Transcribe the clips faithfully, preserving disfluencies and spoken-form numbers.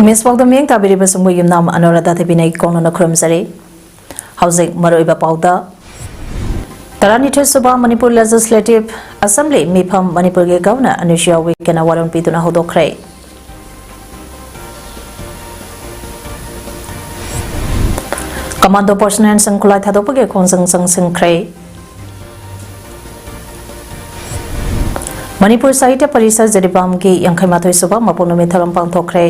ꯃꯤꯁ ꯄꯥꯎꯗꯝ ꯃꯤꯠꯌꯦꯡ ꯇꯥꯕꯤꯔꯤꯕꯁꯤꯡꯕꯨ ꯌꯨꯝꯅꯥꯝ ꯑꯅꯨꯔꯥꯙꯥ ꯗꯦꯕꯤꯅ ꯏꯀꯣꯛꯅꯅ ꯈꯨꯔꯨꯝꯖꯔꯤ꯫ ꯍꯧꯖꯤꯛ ꯃꯔꯨꯑꯣꯏꯕ ꯄꯥꯎꯗ꯫ ꯇꯔꯥꯅꯤꯊꯣꯏ ꯁꯨꯕ ꯃꯅꯤꯄꯨꯔ Legislative Assembly ꯃꯤꯐꯝ ꯃꯅꯤꯄꯨꯔꯒꯤ Governor ꯑꯅꯨꯁꯨꯏꯌꯥ ꯎꯏꯀꯦꯅ ꯋꯥꯔꯣꯜ ꯄꯤꯗꯨꯅ ꯍꯧꯗꯣꯛꯈ꯭ꯔꯦ꯫ Commando personnelꯁꯤꯡ ꯈꯨꯠꯂꯥꯏ ꯊꯥꯗꯣꯛꯄꯒꯤ ꯈꯣꯡꯖꯪ ꯆꯪꯁꯤꯟꯈ꯭ꯔꯦ꯫ ꯃꯅꯤꯄꯨꯔ ꯁꯥꯍꯤꯇ꯭ꯌ ꯄꯔꯤꯁꯠ ꯖꯤꯔꯤꯕꯥꯝꯒꯤ ꯌꯥꯡꯈꯩ ꯃꯥꯊꯣꯏ ꯁꯨꯕ ꯃꯄꯣꯛ ꯅꯨꯃꯤꯠ ꯊꯧꯔꯝ ꯄꯥꯡꯊꯣꯛꯈ꯭ꯔꯦ꯫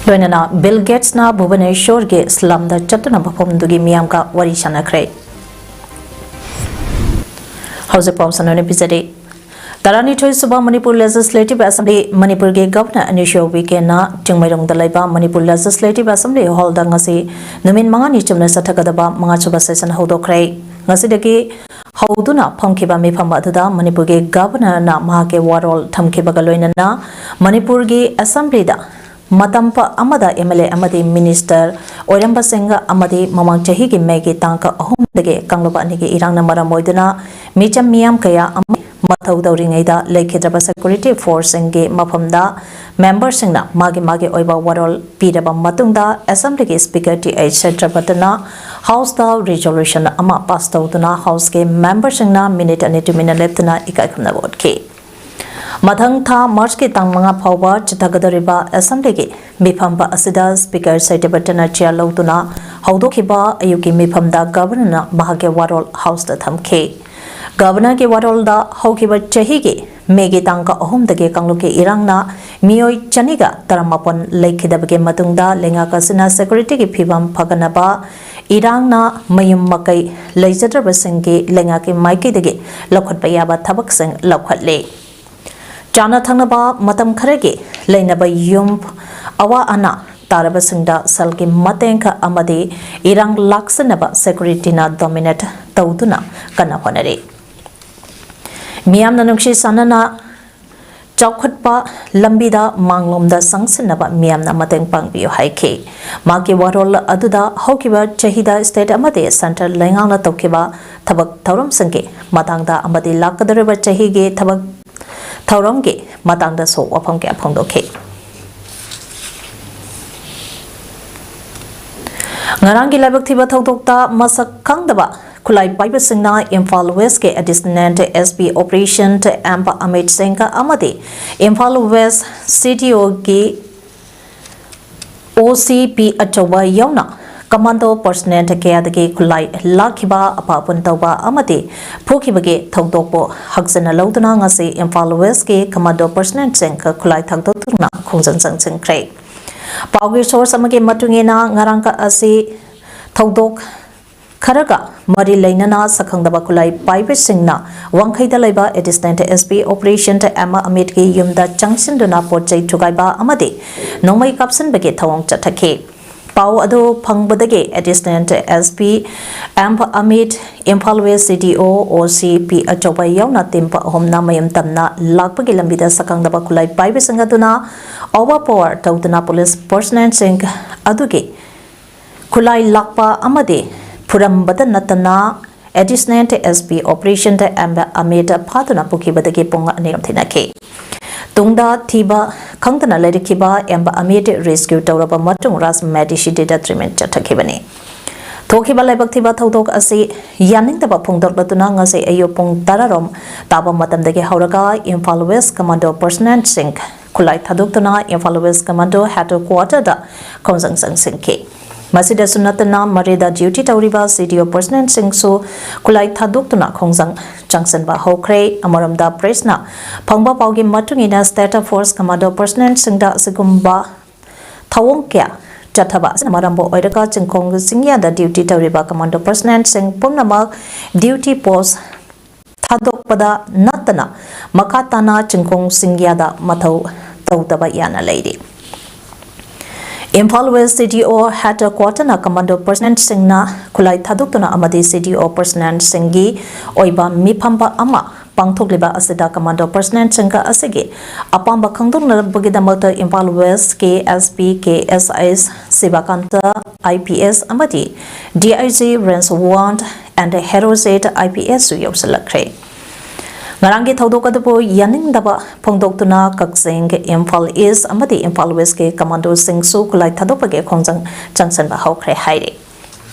ꯂꯣꯏꯅꯅ ꯕꯤꯜ ꯒꯦꯠꯁꯅ ꯚꯨꯕꯅꯦꯁꯣꯔꯒꯤ slumꯗ ꯆꯠꯇꯨꯅ ꯃꯐꯝꯗꯨꯒꯤ ꯃꯤꯌꯥꯝꯒ ꯋꯥꯔꯤ ꯁꯥꯟꯅꯈ꯭ꯔꯦ꯫ ꯍꯧꯖꯤꯛ ꯄꯥꯎ ꯁꯟꯗꯣꯛꯅ ꯄꯤꯖꯔꯤ꯫ ꯇꯔꯥꯅꯤꯊꯣꯏ ꯁꯨꯕ ꯃꯅꯤꯄꯨꯔ Legislative Assembly ꯃꯅꯤꯄꯨꯔꯒꯤ Governor ꯑꯅꯨꯁꯨꯏꯌꯥ ꯎꯏꯀꯦꯅ ꯆꯤꯡꯃꯩꯔꯣꯡꯗ ꯂꯩꯕ ꯃꯅꯤꯄꯨꯔ Legislative Assembly hallꯗ ꯉꯁꯤ ꯅꯨꯃꯤꯠ ꯃꯉꯥꯅꯤ ꯆꯨꯞꯅ ꯆꯠꯊꯒꯗꯕ ꯃꯉꯥ ꯁꯨꯕ session ꯍꯧꯗꯣꯛꯈ꯭ꯔꯦ꯫ ꯉꯁꯤꯗꯒꯤ ꯍꯧꯗꯨꯅ ꯐꯝꯈꯤꯕ ꯃꯤꯐꯝ ꯑꯗꯨꯗ ꯃꯅꯤꯄꯨꯔꯒꯤ Governorꯅ ꯃꯍꯥꯛꯀꯤ ꯋꯥꯔꯣꯜ ꯊꯝꯈꯤꯕꯒ ꯂꯣꯏꯅꯅ ꯃꯅꯤꯄꯨꯔꯒꯤ Assemblyꯗ ꯃꯇꯝ ꯄ-, ꯑꯃꯗ MLA ꯑꯃꯗꯤ Minister ꯑꯣꯏꯔꯝꯕꯁꯤꯡ ꯑꯃꯗꯤ ꯃꯃꯥꯡ ꯆꯍꯤꯒꯤ Mayꯒꯤ ꯇꯥꯡ ꯑꯍꯨꯝꯗꯒꯤ ꯀꯥꯡꯂꯨꯞ ꯑꯅꯤꯒꯤ ꯏꯔꯥꯡꯅ ꯃꯔꯝ ꯑꯣꯏꯗꯨꯅ ꯃꯤꯆꯝ ꯃꯤꯌꯥꯝ ꯀꯌꯥ ꯑꯃ ꯃꯊꯧ ꯇꯧꯔꯤꯉꯩꯗ ꯂꯩꯈꯤꯗ꯭ꯔꯕ security forceꯁꯤꯡꯒꯤ ꯃꯐꯝꯗ memberꯁꯤꯡꯅ ꯃꯥꯒꯤ ꯃꯥꯒꯤ ꯑꯣꯏꯕ ꯋꯥꯔꯣꯜ ꯄꯤꯔꯕ ꯃꯇꯨꯡꯗ Assemblyꯒꯤ Speaker Th ꯁꯇ꯭ꯌꯕ꯭ꯔꯇꯅ Houseꯇ resolution ꯑꯃ pass ꯇꯧꯗꯨꯅ Houseꯀꯤ memberꯁꯤꯡꯅ minute ꯑꯅꯤ ꯇꯨꯃꯤꯟꯅ ꯂꯦꯞꯇꯨꯅ ꯏꯀꯥꯏ ꯈꯨꯝꯅꯕ ꯎꯠꯈꯤ꯫ ꯃꯊꯪ ꯊꯥ Marchꯀꯤ ꯇꯥꯡ ꯃꯉꯥ ꯐꯥꯎꯕ ꯆꯠꯊꯒꯗꯧꯔꯤꯕ Assemblyꯒꯤ ꯃꯤꯐꯝ ꯑꯁꯤꯗ Speaker ꯁꯇ꯭ꯌꯕ꯭ꯔꯇꯅ chair ꯂꯧꯗꯨꯅ ꯍꯧꯗꯣꯛꯈꯤꯕ ꯑꯌꯨꯛꯀꯤ ꯃꯤꯐꯝꯗ Governorꯅ ꯃꯍꯥꯛꯀꯤ ꯋꯥꯔꯣꯜ Houseꯇ ꯊꯝꯈꯤ꯫ Governorꯒꯤ ꯋꯥꯔꯣꯜꯗ ꯍꯧꯈꯤꯕ ꯆꯍꯤꯒꯤ Mayꯒꯤ ꯇꯥꯡ ꯑꯍꯨꯝꯗꯒꯤ ꯀꯥꯡꯂꯨꯞꯀꯤ ꯏꯔꯥꯡꯅ ꯃꯤꯑꯣꯏ ꯆꯅꯤꯒ ꯇꯔꯥꯃꯥꯄꯟ ꯂꯩꯈꯤꯗꯕꯒꯤ ꯃꯇꯨꯡꯗ ꯂꯩꯉꯥꯛ ꯑꯁꯤꯅ securityꯒꯤ ꯐꯤꯕꯝ ꯐꯒꯠꯅꯕ ꯏꯔꯥꯡꯅ ꯃꯌꯨꯝ ꯃꯀꯩ ꯂꯩꯖꯗ꯭ꯔꯕꯁꯤꯡꯒꯤ ꯂꯩꯉꯥꯛꯀꯤ ꯃꯥꯏꯀꯩꯗꯒꯤ ꯂꯧꯈꯠꯄ ꯌꯥꯕ ꯊꯕꯛꯁꯤꯡ ꯂꯧꯈꯠꯂꯤ꯫ ꯆꯥꯅ ꯊꯛꯅꯕ ꯃꯇꯝ ꯈꯔꯒꯤ ꯂꯩꯅꯕ ꯌꯨꯝ ꯑꯋꯥ ꯑꯅꯥ ꯇꯥꯔꯕꯁꯤꯡꯗ ꯁꯦꯜꯒꯤ ꯃꯇꯦꯡ ꯑꯃꯗꯤ ꯏꯔꯥꯡ ꯂꯥꯛꯁꯤꯟꯅꯕ securityꯅ dominate ꯇꯧꯗꯨꯅ ꯀꯟꯅ ꯍꯣꯠꯅꯔꯤ꯫ ꯃꯤꯌꯥꯝꯅ ꯅꯨꯡꯁꯤ ꯆꯥꯟꯅꯅ ꯆꯥꯎꯈꯠꯄ ꯂꯝꯕꯤꯗ ꯃꯥꯡꯂꯣꯝꯗ ꯆꯪꯁꯤꯟꯅꯕ ꯃꯤꯌꯥꯝꯅ ꯃꯇꯦꯡ ꯄꯥꯡꯕꯤꯌꯨ ꯍꯥꯏꯈꯤ꯫ ꯃꯍꯥꯛꯀꯤ ꯋꯥꯔꯣꯜ ꯑꯗꯨꯗ ꯍꯧꯈꯤꯕ ꯆꯍꯤꯗ state ꯑꯃꯗꯤ central ꯂꯩꯉꯥꯛꯅ ꯇꯧꯈꯤꯕ ꯊꯕꯛ ꯊꯧꯔꯝꯁꯤꯡꯒꯤ ꯃꯇꯥꯡꯗ ꯑꯃꯗꯤ ꯂꯥꯛꯀꯗꯧꯔꯤꯕ ꯆꯍꯤꯒꯤ ꯊꯕꯛ ꯊꯧꯔꯝꯒꯤ ꯃꯇꯥꯡꯗꯁꯨ ꯋꯥꯐꯝ ꯀꯌꯥ ꯐꯣꯡꯗꯣꯛꯈꯤ꯫ ꯉꯔꯥꯡꯒꯤ ꯂꯥꯏꯕꯛ ꯊꯤꯕ ꯊꯧꯗꯣꯛꯇ ꯃꯁꯛ ꯈꯪꯗꯕ ꯈꯨꯠꯂꯥꯏ ꯄꯥꯏꯕꯁꯤꯡꯅ ꯏꯝꯐꯥꯜ ꯋꯦꯁꯀꯤ additional S P operation M Amit ꯁꯤꯡꯒ ꯑꯃꯗꯤ ꯏꯝꯐꯥꯜ ꯋꯦꯁ ꯁꯤ ꯗꯤ ꯑꯣꯒꯤ ꯑꯣ ꯁꯤ ꯄꯤ ꯑꯆꯧꯕ ꯌꯥꯎꯅ ꯀꯃꯥꯟꯗꯣ ꯄꯔꯁꯅꯦꯜ ꯀꯌꯥꯗꯒꯤ ꯈꯨꯠꯂꯥꯏ ꯂꯥꯛꯈꯤꯕ, ꯑꯄꯥ ꯑꯄꯨꯟ ꯇꯧꯕ ꯑꯃꯗꯤ ꯐꯨꯈꯤꯕꯒꯤ ꯊꯧꯗꯣꯛꯄꯨ ꯍꯛꯆꯟꯅ ꯂꯧꯗꯨꯅ ꯉꯁꯤ ꯏꯝꯐꯥꯜ ꯋꯦꯁꯀꯤ ꯀꯃꯥꯟꯗꯣ ꯄꯔꯁꯅꯦꯜꯁꯤꯡ ꯈꯨꯠꯂꯥꯏ ꯊꯥꯗꯣꯛꯇꯨꯅ ꯈꯣꯡꯖꯪ ꯆꯪꯁꯤꯟꯈ꯭ꯔꯦ꯫ ꯄꯥꯎꯒꯤ ꯁꯣꯔꯁ ꯑꯃꯒꯤ ꯃꯇꯨꯡ ꯏꯟꯅ ꯉꯔꯥꯡ ꯑꯁꯤ ꯊꯧꯗꯣꯛ ꯈꯔꯒ ꯃꯔꯤ ꯂꯩꯅꯅ ꯁꯛꯈꯪꯗꯕ ꯈꯨꯠꯂꯥꯏ ꯄꯥꯏꯕꯁꯤꯡꯅ ꯋꯥꯡꯈꯩꯗ ꯂꯩꯕ additional S P operation M ꯑꯃꯤꯠꯀꯤ ꯌꯨꯝꯗ ꯆꯪꯁꯤꯟꯗꯨꯅ ꯄꯣꯠ ꯆꯩ ꯊꯨꯒꯥꯏꯕ ꯑꯃꯗꯤ ꯅꯣꯡꯃꯩ ꯀꯥꯞꯁꯤꯟꯕꯒꯤ ꯊꯧꯑꯣꯡ ꯆꯠꯊꯈꯤ꯫ ꯄꯥꯎ ꯑꯗꯨ ꯐꯪꯕꯗꯒꯤ additional S P M Amit, Imphal west C D ꯑꯣ, ꯑꯣ ꯁꯤ ꯄꯤ ꯑꯆꯧꯕ ꯌꯥꯎꯅ ꯇꯤꯝ ꯑꯍꯨꯝꯅ ꯃꯌꯨꯝ ꯇꯝꯅ ꯂꯥꯛꯄꯒꯤ ꯂꯝꯕꯤꯗ ꯁꯛꯈꯪꯗꯕ ꯈꯨꯠꯂꯥꯏ ꯄꯥꯏꯕꯁꯤꯡ ꯑꯗꯨꯅ ꯑꯣꯚꯔ ꯄꯥꯋꯔ ꯇꯧꯗꯨꯅ ꯄꯨꯂꯤꯁ ꯄꯔꯁꯅꯦꯜꯁꯤꯡ ꯑꯗꯨꯒꯤ ꯈꯨꯠꯂꯥꯏ ꯂꯥꯛꯄ ꯑꯃꯗꯤ ꯐꯨꯔꯝꯕꯇ ꯅꯠꯇꯅ additional S P operation M Amit ꯐꯥꯗꯨꯅ ꯄꯨꯈꯤꯕꯗꯒꯤ ꯄꯨꯡ ꯑꯅꯤꯔꯣꯝ ꯊꯤꯅꯈꯤ꯫ ꯇꯨꯡꯗ ꯊꯤꯕ ꯈꯪꯗꯅ ꯂꯩꯔꯛꯈꯤꯕ ꯑꯦꯝ ꯑꯃꯤꯠ ꯔꯦꯁꯀ꯭ꯌꯨ ꯇꯧꯔꯕ ꯃꯇꯨꯡ ꯔꯥꯖ ꯃꯦꯗꯤꯁꯤꯇꯤꯗ ꯇ꯭ꯔꯤꯠꯃꯦꯟ ꯆꯠꯊꯈꯤꯕꯅꯤ꯫ ꯊꯣꯛꯈꯤꯕ ꯂꯥꯏꯕꯛ ꯊꯤꯕ ꯊꯧꯗꯣꯛ ꯑꯁꯤ ꯌꯥꯅꯤꯡꯗꯕ ꯐꯣꯡꯗꯣꯛꯂꯗꯨꯅ ꯉꯁꯤ ꯑꯌꯨꯛ ꯄꯨꯡ ꯇꯔꯥꯔꯣꯝ ꯇꯥꯕ ꯃꯇꯝꯗꯒꯤ ꯍꯧꯔꯒ ꯏꯝꯐꯥꯜ ꯋꯦꯁ ꯀꯃꯥꯟꯗꯣ ꯄꯔꯁꯅꯦꯜꯁꯤꯡ ꯈꯨꯠꯂꯥꯏ ꯊꯥꯗꯣꯛꯇꯨꯅ ꯏꯝꯐꯥꯜ ꯋꯦꯁ ꯀꯃꯥꯟꯗꯣ ꯍꯦꯗ ꯀ꯭ꯋꯥꯇꯔꯗ ꯈꯣꯡꯖꯪ ꯆꯪꯁꯤꯟꯈꯤ꯫ ꯃꯁꯤꯗꯁꯨ ꯅꯠꯇꯅ ꯃꯔꯤꯗ ꯗ꯭ꯌꯨꯇꯤ ꯇꯧꯔꯤꯕ ꯁꯤ ꯗꯤ ꯑꯣ ꯄꯔꯁꯅꯦꯜꯁꯤꯡꯁꯨ ꯈꯨꯠꯂꯥꯏ ꯊꯥꯗꯣꯛꯇꯨꯅ ꯈꯣꯡꯖꯪ ꯆꯪꯁꯤꯟꯕ ꯍꯧꯈ꯭ꯔꯦ꯫ ꯑꯃꯔꯣꯝꯗ ꯄ꯭ꯔꯦꯁꯅ ꯐꯪꯕ ꯄꯥꯎꯒꯤ ꯃꯇꯨꯡ ꯏꯟꯅ ꯁ꯭ꯇꯦꯠ ꯐꯣꯔꯁ ꯀꯃꯥꯟꯗꯣ ꯄꯔꯁꯅꯦꯜꯁꯤꯡꯗ ꯑꯁꯤꯒꯨꯝꯕ ꯊꯧꯑꯣꯡ ꯀꯌꯥ ꯆꯠꯊꯕ ꯑꯁꯤꯅ ꯃꯔꯝ ꯑꯣꯏꯔꯒ ꯆꯤꯡꯈꯣꯡ ꯆꯤꯡꯌꯥꯗ ꯗ꯭ꯌꯨꯇꯤ ꯇꯧꯔꯤꯕ ꯀꯃꯥꯟꯗꯣ ꯄꯔꯁꯅꯦꯜꯁꯤꯡ ꯄꯨꯝꯅꯃꯛ ꯗ꯭ꯌꯨꯇꯤ ꯄꯣꯁ ꯊꯥꯗꯣꯛꯄꯗ ꯅꯠꯇꯅ ꯃꯈꯥ ꯇꯥꯅ ꯆꯤꯡꯈꯣꯡ ꯆꯤꯡꯌꯥꯗ ꯃꯊꯧ ꯇꯧꯗꯕ ꯌꯥꯅ ꯂꯩꯔꯤ꯫ ꯏꯝꯐꯥꯜ ꯋꯦꯁ ꯁꯤ ꯗꯤ ꯑꯣ ꯍꯦꯗ ꯀ꯭ꯋꯥꯇꯔꯅ ꯀꯃꯥꯟꯗꯣ ꯄꯔꯁꯅꯦꯜꯁꯤꯡꯅ ꯈꯨꯠꯂꯥꯏ ꯊꯥꯗꯣꯛꯇꯨꯅ ꯑꯃꯗꯤ ꯁꯤ ꯗꯤ ꯑꯣ ꯄꯔꯁꯅꯦꯜꯁꯤꯡꯒꯤ ꯑꯣꯏꯕ ꯃꯤꯐꯝꯕ ꯑꯃ ꯄꯥꯡꯊꯣꯛꯂꯤꯕ ꯑꯁꯤꯗ ꯀꯃꯥꯟꯗꯣ ꯄꯔꯁꯅꯦꯜꯁꯤꯡꯒ ꯑꯁꯤꯒꯤ ꯑꯄꯥꯝꯕ ꯈꯪꯗꯣꯛꯅꯕꯒꯤꯗꯃꯛꯇ ꯏꯝꯐꯥꯜ ꯋꯦꯁꯀꯤ ꯑꯦꯁ ꯄꯤ ꯀꯦ ꯑꯦꯁ ꯑꯥꯏ ꯁꯤꯕꯀꯥꯟꯇ ꯑꯥꯏ ꯄꯤ ꯑꯦꯁ ꯑꯃꯗꯤ D I G range one N Herojit I P ꯑꯦꯁꯁꯨ ꯌꯧꯁꯤꯜꯂꯛꯈ꯭ꯔꯦ꯫ ꯉꯔꯥꯡꯒꯤ ꯊꯧꯗꯣꯛ ꯑꯗꯨꯕꯨ ꯌꯥꯅꯤꯡꯗꯕ ꯐꯣꯡꯗꯣꯛꯇꯨꯅ ꯀꯛꯆꯤꯡ, ꯏꯝꯐꯥꯜ ꯏꯁ ꯑꯃꯗꯤ ꯏꯝꯐꯥꯜ ꯋꯦꯁꯀꯤ ꯀꯃꯥꯟꯗꯣꯁꯤꯡꯁꯨ ꯈꯨꯠꯂꯥꯏ ꯊꯥꯗꯣꯛꯄꯒꯤ ꯈꯣꯡꯖꯪ ꯆꯪꯁꯤꯟꯕ ꯍꯧꯈ꯭ꯔꯦ ꯍꯥꯏꯔꯤ꯫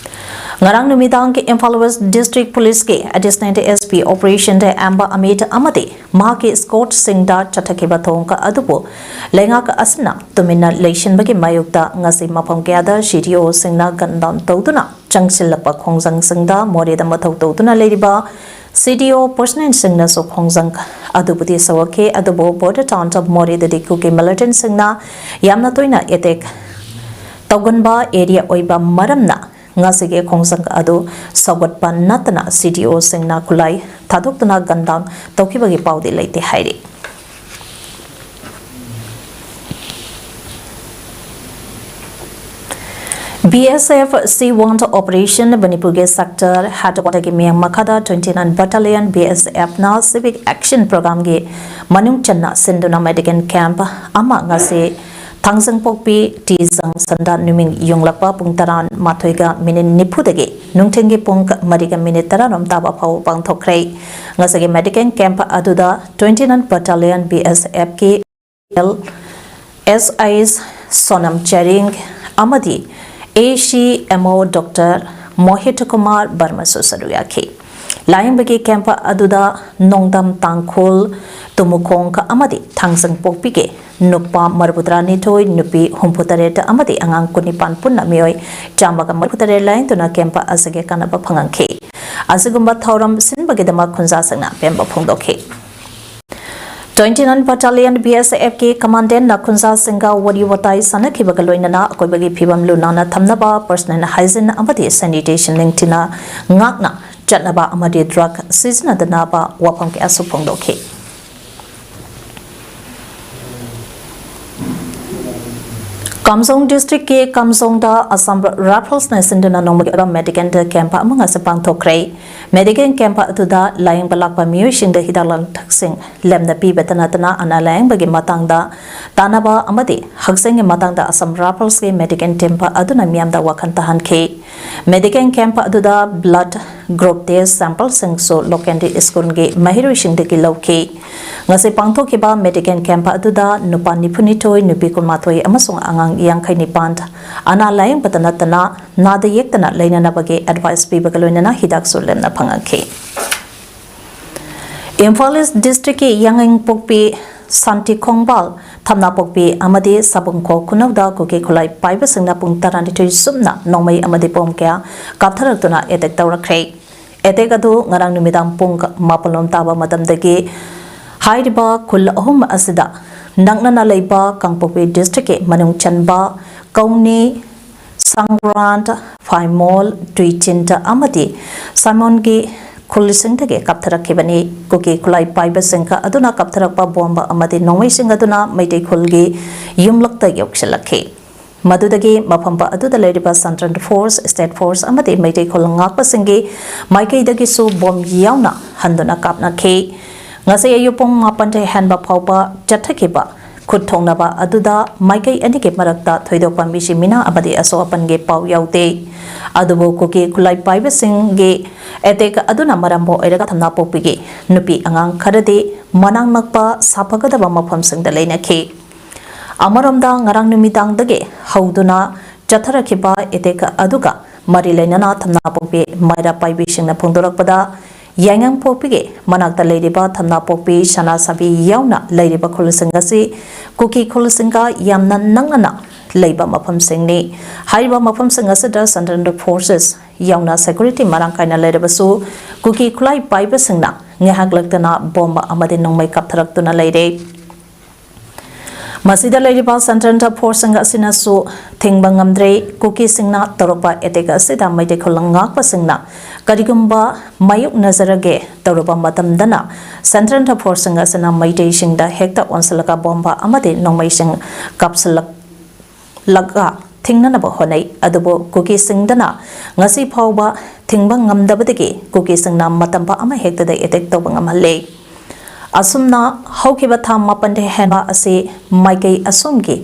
ꯉꯔꯥꯡ ꯅꯨꯃꯤꯗꯥꯡꯒꯤ ꯏꯝꯐꯥꯜ ꯋꯦꯁ ꯗꯤꯁꯇ꯭ꯔꯤꯛ ꯄꯨꯂꯤꯁꯀꯤ ꯑꯦꯗꯤꯁꯅꯦꯜ ꯑꯦꯁ ꯄꯤ ꯑꯣꯄꯔꯦꯁꯟꯗ ꯑꯌꯥꯝꯕ ꯑꯃꯤꯠ ꯑꯃꯗꯤ ꯃꯍꯥꯛꯀꯤ ꯏꯁꯀꯣꯔꯠꯁꯤꯡꯗ ꯆꯠꯊꯈꯤꯕ ꯊꯧꯑꯣꯡ ꯑꯗꯨꯕꯨ ꯂꯩꯉꯥꯛ ꯑꯁꯤꯅ ꯇꯨꯃꯤꯟꯅ ꯂꯩꯁꯤꯟꯕꯒꯤ ꯃꯥꯌꯣꯛꯇ ꯉꯁꯤ ꯃꯐꯝ ꯀꯌꯥꯗ ꯁꯤ ꯗꯤ ꯑꯣꯁꯤꯡꯅ ꯒꯟ ꯗꯥꯎꯟ ꯇꯧꯗꯨꯅ ꯆꯪꯁꯤꯜꯂꯛꯄ ꯈꯣꯡꯖꯪꯁꯤꯡꯗ ꯃꯣꯔꯦꯗ ꯃꯊꯧ ꯇꯧꯗꯨꯅ ꯂꯩꯔꯤꯕ ꯁꯤ ꯗꯤ ꯑꯣ ꯄꯔꯁꯅꯦꯜꯁꯤꯡꯅꯁꯨ ꯈꯣꯡꯖꯪ ꯑꯗꯨꯕꯨꯗꯤ ꯁꯧꯒꯠꯈꯤ, ꯑꯗꯨꯕꯨ ꯕꯣꯔꯗꯔ ꯇꯥꯎꯟ ꯑꯣꯐ ꯃꯣꯔꯦꯗꯗꯤ ꯀꯨꯀꯤ ꯃꯤꯂꯤꯇꯦꯟꯁꯤꯡꯅ ꯌꯥꯝꯅ ꯇꯣꯏꯅ ꯑꯦꯇꯦꯛ ꯇꯧꯒꯟꯕ ꯑꯦꯔꯤꯌꯥ ꯑꯣꯏꯕ ꯃꯔꯝꯅ ꯉꯁꯤꯒꯤ ꯈꯣꯡꯖꯪ ꯑꯗꯨ ꯁꯧꯒꯠꯄ ꯅꯠꯇꯅ ꯁꯤ ꯗꯤ ꯑꯣꯁꯤꯡꯅ ꯈꯨꯠꯂꯥꯏ ꯊꯥꯗꯣꯛꯇꯨꯅ ꯒꯟ ꯗꯥꯎꯟ ꯇꯧꯈꯤꯕꯒꯤ ꯄꯥꯎꯗꯤ ꯂꯩꯇꯦ ꯍꯥꯏꯔꯤ꯫ ꯕꯤ ꯑꯦꯁ ꯑꯦꯐ ꯁꯤ ꯋꯥꯟ ꯑꯣꯄꯔꯦꯁꯟ ꯃꯅꯤꯄꯨꯔꯒꯤ ꯁꯦꯛꯇꯔ ꯍꯦꯗꯀ꯭ꯋꯥꯇꯔꯒꯤ ꯃꯤꯠꯌꯦꯡ ꯃꯈꯥꯗ twenty nine Battalion B S F ꯅ Civic Action Programꯒꯤ ꯃꯅꯨꯡ ꯆꯟꯅ ꯁꯤꯟꯗꯨꯅ ꯃꯦꯗꯤꯀꯦꯜ ꯀꯦꯝꯞ ꯑꯃ ꯉꯁꯤ ꯊꯥꯡꯖꯪꯄꯣꯛꯄꯤ ꯇꯤ ꯖꯪꯁꯟꯗ ꯅꯨꯃꯤꯠ ꯌꯨꯡꯂꯛꯄ ꯄꯨꯡ ꯇꯔꯥꯃꯥꯊꯣꯏꯒ ꯃꯤꯅꯤꯠ ꯅꯤꯐꯨꯗꯒꯤ ꯅꯨꯡꯊꯤꯜꯒꯤ ꯄꯨꯡ ꯃꯔꯤꯒ ꯃꯤꯅꯤꯠ ꯇꯔꯥꯔꯣꯝ ꯇꯥꯕ ꯐꯥꯎꯕ ꯄꯥꯡꯊꯣꯛꯈ꯭ꯔꯦ꯫ ꯉꯁꯤꯒꯤ ꯃꯦꯗꯤꯀꯦꯜ ꯀꯦꯝꯞ ꯑꯗꯨꯗ twenty nine Battalion B S F ꯀꯤ S I ꯁꯣꯅꯝ ꯆꯦꯔꯤꯡ ꯑꯃꯗꯤ A C M O Doctor ꯃꯣꯍꯤꯠ Kumar ꯕꯔꯃꯁꯨ ꯁꯔꯨꯛ ꯌꯥꯈꯤ꯫ ꯂꯥꯌꯦꯡꯕꯒꯤ ꯀꯦꯝꯞ ꯑꯗꯨꯗ ꯅꯣꯡꯗꯝ ꯇꯥꯡꯈꯨꯜ, ꯇꯨꯃꯨꯈꯣꯡ ꯑꯃꯗꯤ ꯊꯥꯡꯖꯪꯄꯣꯛꯄꯤꯒꯤ ꯅꯨꯄꯥ ꯃꯔꯤꯐꯨꯇꯔꯥꯅꯤꯊꯣꯏ, ꯅꯨꯄꯤ ꯍꯨꯝꯐꯨꯇꯔꯦꯠ ꯑꯃꯗꯤ ꯑꯉꯥꯡ ꯀꯨꯟꯅꯤꯄꯥꯟ ꯄꯨꯟꯅ ꯃꯤꯑꯣꯏ ꯆꯥꯝꯃꯒ ꯃꯔꯤꯐꯨꯇꯔꯦꯠ ꯂꯥꯌꯦꯡꯗꯨꯅ ꯀꯦꯝꯞ ꯑꯁꯤꯒꯤ ꯀꯥꯟꯅꯕ ꯐꯪꯍꯟꯈꯤ꯫ ꯑꯁꯤꯒꯨꯝꯕ ꯊꯧꯔꯝ ꯁꯤꯟꯕꯒꯤꯗꯃꯛ ꯈꯨꯟꯖꯥꯁꯤꯡꯅ ꯑꯄꯦꯟꯕ ꯐꯣꯡꯗꯣꯛꯈꯤ꯫ Twenty nine Battalion B S F ꯀꯤ ꯀꯃꯥꯟꯗꯦꯟꯅ ꯈꯨꯟꯖꯥꯁꯤꯡꯒ ꯋꯥꯔꯤ ꯋꯥꯇꯥꯏ ꯁꯥꯟꯅꯈꯤꯕꯒ ꯂꯣꯏꯅꯅ ꯑꯀꯣꯏꯕꯒꯤ ꯐꯤꯕꯝ ꯂꯨ ꯅꯥꯟꯅ ꯊꯝꯅꯕ, personal hygiene ꯑꯃꯗꯤ sanitation ꯅꯤꯡꯊꯤꯅ ꯉꯥꯛꯅ ꯆꯠꯅꯕ ꯑꯃꯗꯤ drug ꯁꯤꯖꯤꯟꯅꯗꯅꯕ ꯋꯥꯐꯝ ꯀꯌꯥꯁꯨ ꯐꯣꯡꯗꯣꯛꯈꯤ꯫ ꯀꯥꯝꯖꯣꯡ ꯗꯤꯁꯇ꯭ꯔꯤꯛꯀꯤ ꯀꯥꯝꯖꯣꯡꯗ ꯑꯁꯥꯝ ꯔꯥꯏꯐꯜꯁꯅ ꯁꯤꯟꯗꯨꯅ ꯅꯣꯡꯃꯒꯤ ꯑꯣꯏꯕ ꯃꯦꯗꯤꯀꯦꯜ ꯀꯦꯝꯞ ꯑꯃ ꯉꯁꯤ ꯄꯥꯡꯊꯣꯛꯈ꯭ꯔꯦ꯫ ꯃꯦꯗꯤꯀꯦꯜ ꯀꯦꯝꯞ ꯑꯗꯨꯗ ꯂꯥꯌꯦꯡꯕ ꯂꯥꯛꯄ ꯃꯤꯑꯣꯏꯁꯤꯡꯗ ꯍꯤꯗꯥꯛ ꯂꯥꯡꯊꯛꯁꯤꯡ ꯂꯦꯝꯅ ꯄꯤꯕꯇ ꯅꯠꯇꯅ ꯑꯅꯥ ꯂꯥꯌꯦꯡꯕꯒꯤ ꯃꯇꯥꯡꯗ ꯇꯥꯟꯅꯕ ꯑꯃꯗꯤ ꯍꯛꯁꯦꯜꯒꯤ ꯃꯇꯥꯡꯗ ꯑꯁꯥꯝ ꯔꯥꯏꯐꯜꯁꯀꯤ ꯃꯦꯗꯤꯀꯦꯜ ꯇꯤꯝ ꯑꯗꯨꯅ ꯃꯤꯌꯥꯝꯗ ꯋꯥꯈꯜ ꯇꯥꯍꯟꯈꯤ꯫ ꯃꯦꯗꯤꯀꯦꯜ ꯀꯦꯝꯞ ꯑꯗꯨꯗ ꯕ꯭ꯂꯗ ꯒ꯭ꯔꯨꯞ ꯇꯦꯁ ꯁꯦꯝꯄꯜꯁꯤꯡꯁꯨ ꯂꯣꯀꯦꯜꯒꯤ ꯁ꯭ꯀꯨꯜꯒꯤ ꯃꯍꯩꯔꯣꯏꯁꯤꯡꯗꯒꯤ ꯂꯧꯈꯤ꯫ ꯉꯁꯤ ꯄꯥꯡꯊꯣꯛꯈꯤꯕ ꯃꯦꯗꯤꯀꯦꯜ ꯀꯦꯝꯞ ꯑꯗꯨꯗ ꯅꯨꯄꯥ ꯅꯤꯐꯨꯅꯤꯊꯣꯏ, ꯅꯨꯄꯤ ꯀꯨꯟꯃꯥꯊꯣꯏ ꯑꯃꯁꯨꯡ ꯑꯉꯥꯡ ꯌꯥꯡꯈꯩ ꯅꯤꯄꯥꯟ ꯑꯅꯥ ꯂꯥꯌꯦꯡꯕꯇ ꯅꯠꯇꯅ ꯅꯥꯗ ꯌꯦꯛꯇꯅ ꯂꯩꯅꯅꯕꯒꯤ ꯑꯦꯗꯚꯥꯏꯁ ꯄꯤꯕꯒ ꯂꯣꯏꯅꯅ ꯍꯤꯗꯥꯛꯁꯨ ꯂꯦꯝꯅ ꯐꯪꯍꯟꯈꯤ꯫ ꯏꯝꯐꯥꯜ ꯏꯁ ꯗꯤꯁꯇ꯭ꯔꯤꯛꯀꯤ ꯌꯥꯏꯉꯪꯄꯣꯛꯄꯤ, ꯁꯥꯟꯇꯤ ꯈꯣꯡꯕꯥꯜ, ꯊꯝꯅꯥꯄꯣꯛꯄꯤ ꯑꯃꯗꯤ ꯁꯥꯕꯨꯡꯈꯣꯛ ꯈꯨꯅꯧꯗ ꯀꯨꯀꯤ ꯈꯨꯠꯂꯥꯏ ꯄꯥꯏꯕꯁꯤꯡꯅ ꯄꯨꯡ ꯇꯔꯥꯅꯤꯊꯣꯏ ꯆꯨꯞꯅ ꯅꯣꯡꯃꯩ ꯑꯃꯗꯤ ꯕꯣꯝ ꯀꯌꯥ ꯀꯥꯞꯊꯔꯛꯇꯨꯅ ꯑꯦꯇꯦꯛ ꯇꯧꯔꯛꯈ꯭ꯔꯦ꯫ ꯑꯦꯇꯦꯛ ꯑꯗꯨ ꯉꯔꯥꯡ ꯅꯨꯃꯤꯗꯥꯡ ꯄꯨꯡ ꯃꯥꯄꯜ ꯂꯣꯝ ꯇꯥꯕ ꯃꯇꯝꯗꯒꯤ ꯍꯥꯏꯔꯤꯕ ꯈꯨꯜ ꯑꯍꯨꯝ ꯑꯁꯤꯗ ꯅꯛꯅꯅ ꯂꯩꯕ ꯀꯥꯡꯄꯣꯛꯄꯤ ꯗꯤꯁꯇ꯭ꯔꯤꯛꯀꯤ ꯃꯅꯨꯡ ꯆꯟꯕ ꯀꯧꯅꯤ, ꯁꯪꯒ꯭ꯔꯥꯟ, ꯐꯥꯏꯃꯣꯜ, ꯇꯨꯏꯆꯤꯟ ꯑꯃꯗꯤ ꯁꯥꯃꯣꯟꯒꯤ ꯈꯨꯜꯁꯤꯡꯗꯒꯤ ꯀꯥꯞꯊꯔꯛꯈꯤꯕꯅꯤ꯫ ꯀꯨꯀꯤ ꯈꯨꯠꯂꯥꯏ ꯄꯥꯏꯕꯁꯤꯡ ꯑꯗꯨꯅ ꯀꯥꯞꯊꯔꯛꯄ ꯕꯣꯝꯕ ꯑꯃꯗꯤ ꯅꯣꯡꯃꯩꯁꯤꯡ ꯑꯗꯨꯅ ꯃꯩꯇꯩ ꯈꯨꯜꯒꯤ ꯌꯨꯝꯂꯛꯇ ꯌꯧꯁꯤꯜꯂꯛꯈꯤ꯫ ꯃꯗꯨꯗꯒꯤ ꯃꯐꯝ ꯑꯗꯨꯗ ꯂꯩꯔꯤꯕ ꯁꯦꯟꯇ꯭ꯔꯦꯜ ꯐꯣꯔꯁ, ꯁ꯭ꯇꯦꯠ ꯐꯣꯔꯁ ꯑꯃꯗꯤ ꯃꯩꯇꯩ ꯈꯨꯜ ꯉꯥꯛꯄꯁꯤꯡꯒꯤ ꯃꯥꯏꯀꯩꯗꯒꯤꯁꯨ ꯕꯣꯝ ꯌꯥꯎꯅ ꯍꯟꯗꯨꯅ ꯀꯥꯞꯅꯈꯤ꯫ ꯉꯁꯤ ꯑꯌꯨꯛ ꯄꯨꯡ ꯃꯥꯄꯟꯗꯒꯤ ꯍꯦꯟꯕ ꯐꯥꯎꯕ ꯆꯠꯊꯈꯤꯕ ꯈꯨꯠ ꯊꯣꯛꯅꯕ ꯑꯗꯨꯗ ꯃꯥꯏꯀꯩ ꯑꯅꯤꯒꯤ ꯃꯔꯛꯇ ꯊꯣꯏꯗꯣꯛꯄ ꯃꯤꯁꯤ ꯃꯤꯅꯥ ꯑꯃꯗꯤ ꯑꯁꯣꯛ ꯑꯄꯟꯒꯤ ꯄꯥꯎ ꯌꯥꯎꯗꯦ꯫ ꯑꯗꯨꯕꯨ ꯀꯨꯀꯤ ꯈꯨꯠꯂꯥꯏ ꯄꯥꯏꯕꯁꯤꯡꯒꯤ ꯑꯦꯇꯦꯛ ꯑꯗꯨꯅ ꯃꯔꯝ ꯑꯣꯏꯔꯒ ꯊꯝꯅꯥꯄꯣꯛꯄꯤꯒꯤ ꯅꯨꯄꯤ ꯑꯉꯥꯡ ꯈꯔꯗꯤ ꯃꯅꯥꯛ ꯅꯛꯄ ꯁꯥꯐꯒꯗꯕ ꯃꯐꯝꯁꯤꯡꯗ ꯂꯩꯅꯈꯤ꯫ ꯑꯃꯔꯣꯝꯗ ꯉꯔꯥꯡ ꯅꯨꯃꯤꯗꯥꯡꯗꯒꯤ ꯍꯧꯗꯨꯅ ꯆꯠꯊꯔꯛꯈꯤꯕ ꯑꯦꯇꯦꯛ ꯑꯗꯨꯒ ꯃꯔꯤ ꯂꯩꯅꯅ ꯊꯝꯅꯥꯄꯣꯛꯄꯤ ꯃꯩꯔꯥ ꯄꯥꯏꯕꯤꯁꯤꯡꯅ ꯐꯣꯡꯗꯣꯔꯛꯄꯗ, ꯌꯥꯏꯉꯪꯄꯣꯛꯄꯤꯒꯤ ꯃꯅꯥꯛꯇ ꯂꯩꯔꯤꯕ ꯊꯝꯅꯥꯄꯣꯛꯄꯤ, ꯁꯅꯥꯁꯥꯕꯤ ꯌꯥꯎꯅ ꯂꯩꯔꯤꯕ ꯈꯨꯜꯁꯤꯡ ꯑꯁꯤ ꯀꯨꯀꯤ ꯈꯨꯜꯁꯤꯡꯒ ꯌꯥꯝꯅ ꯅꯛꯅꯅ ꯂꯩꯕ ꯃꯐꯝꯁꯤꯡꯅꯤ꯫ ꯍꯥꯏꯔꯤꯕ ꯃꯐꯝꯁꯤꯡ ꯑꯁꯤꯗ ꯁꯦꯟꯇ꯭ꯔꯦꯜ ꯐꯣꯔꯁꯦꯁ ꯌꯥꯎꯅ ꯁꯦꯀ꯭ꯌꯨꯔꯤꯇꯤ ꯃꯔꯥꯡ ꯀꯥꯏꯅ ꯂꯩꯔꯕꯁꯨ, ꯀꯨꯀꯤ ꯈꯨꯠꯂꯥꯏ ꯄꯥꯏꯕꯁꯤꯡꯅ ꯉꯥꯏꯍꯥꯛ ꯂꯩꯇꯅ ꯕꯣꯝꯕ ꯑꯃꯗꯤ ꯅꯣꯡꯃꯩ ꯀꯥꯞꯊꯔꯛꯇꯨꯅ ꯂꯩꯔꯦ꯫ ꯃꯁꯤꯗ ꯂꯩꯔꯤꯕ ꯁꯦꯟꯇ꯭ꯔꯦꯜ ꯐꯣꯔꯁꯁꯤꯡ ꯑꯁꯤꯅꯁꯨ ꯊꯤꯡꯕ ꯉꯝꯗ꯭ꯔꯦ꯫ ꯀꯨꯀꯤꯁꯤꯡꯅ ꯇꯧꯔꯛꯄ ꯑꯦꯇꯦꯛ ꯑꯁꯤꯗ ꯃꯩꯇꯩ ꯈꯨꯜ ꯉꯥꯛꯄꯁꯤꯡꯅ ꯀꯔꯤꯒꯨꯝꯕ ꯃꯥꯌꯣꯛꯅꯖꯔꯒꯦ ꯇꯧꯔꯕ ꯃꯇꯝꯗꯅ, ꯁꯦꯟꯇ꯭ꯔꯦꯜ ꯐꯣꯔꯁꯁꯤꯡ ꯑꯁꯤꯅ ꯃꯩꯇꯩꯁꯤꯡꯗ ꯍꯦꯛꯇ ꯑꯣꯟꯁꯤꯜꯂꯒ ꯕꯣꯝꯕ ꯑꯃꯗꯤ ꯅꯣꯡꯃꯩꯁꯤꯡ ꯀꯥꯞꯁꯤꯜꯂꯛ-, ꯂꯒ ꯊꯤꯡꯅꯅꯕ ꯍꯣꯠꯅꯩ꯫ ꯑꯗꯨꯕꯨ ꯀꯨꯀꯤꯁꯤꯡꯗꯅ ꯉꯁꯤ ꯐꯥꯎꯕ ꯊꯤꯡꯕ ꯉꯝꯗꯕꯗꯒꯤ ꯀꯨꯀꯤꯁꯤꯡꯅ ꯃꯇꯝ ꯑꯃ ꯍꯦꯛꯇꯗ ꯑꯦꯇꯦꯛ ꯇꯧꯕ ꯉꯝꯍꯜꯂꯦ꯫ ꯑꯁꯨꯝꯅ ꯍꯧꯈꯤꯕ ꯊꯥ ꯃꯥꯄꯟꯗ ꯍꯦꯟꯕ ꯑꯁꯤ ꯃꯥꯏꯀꯩ ꯑꯁꯣꯝꯒꯤ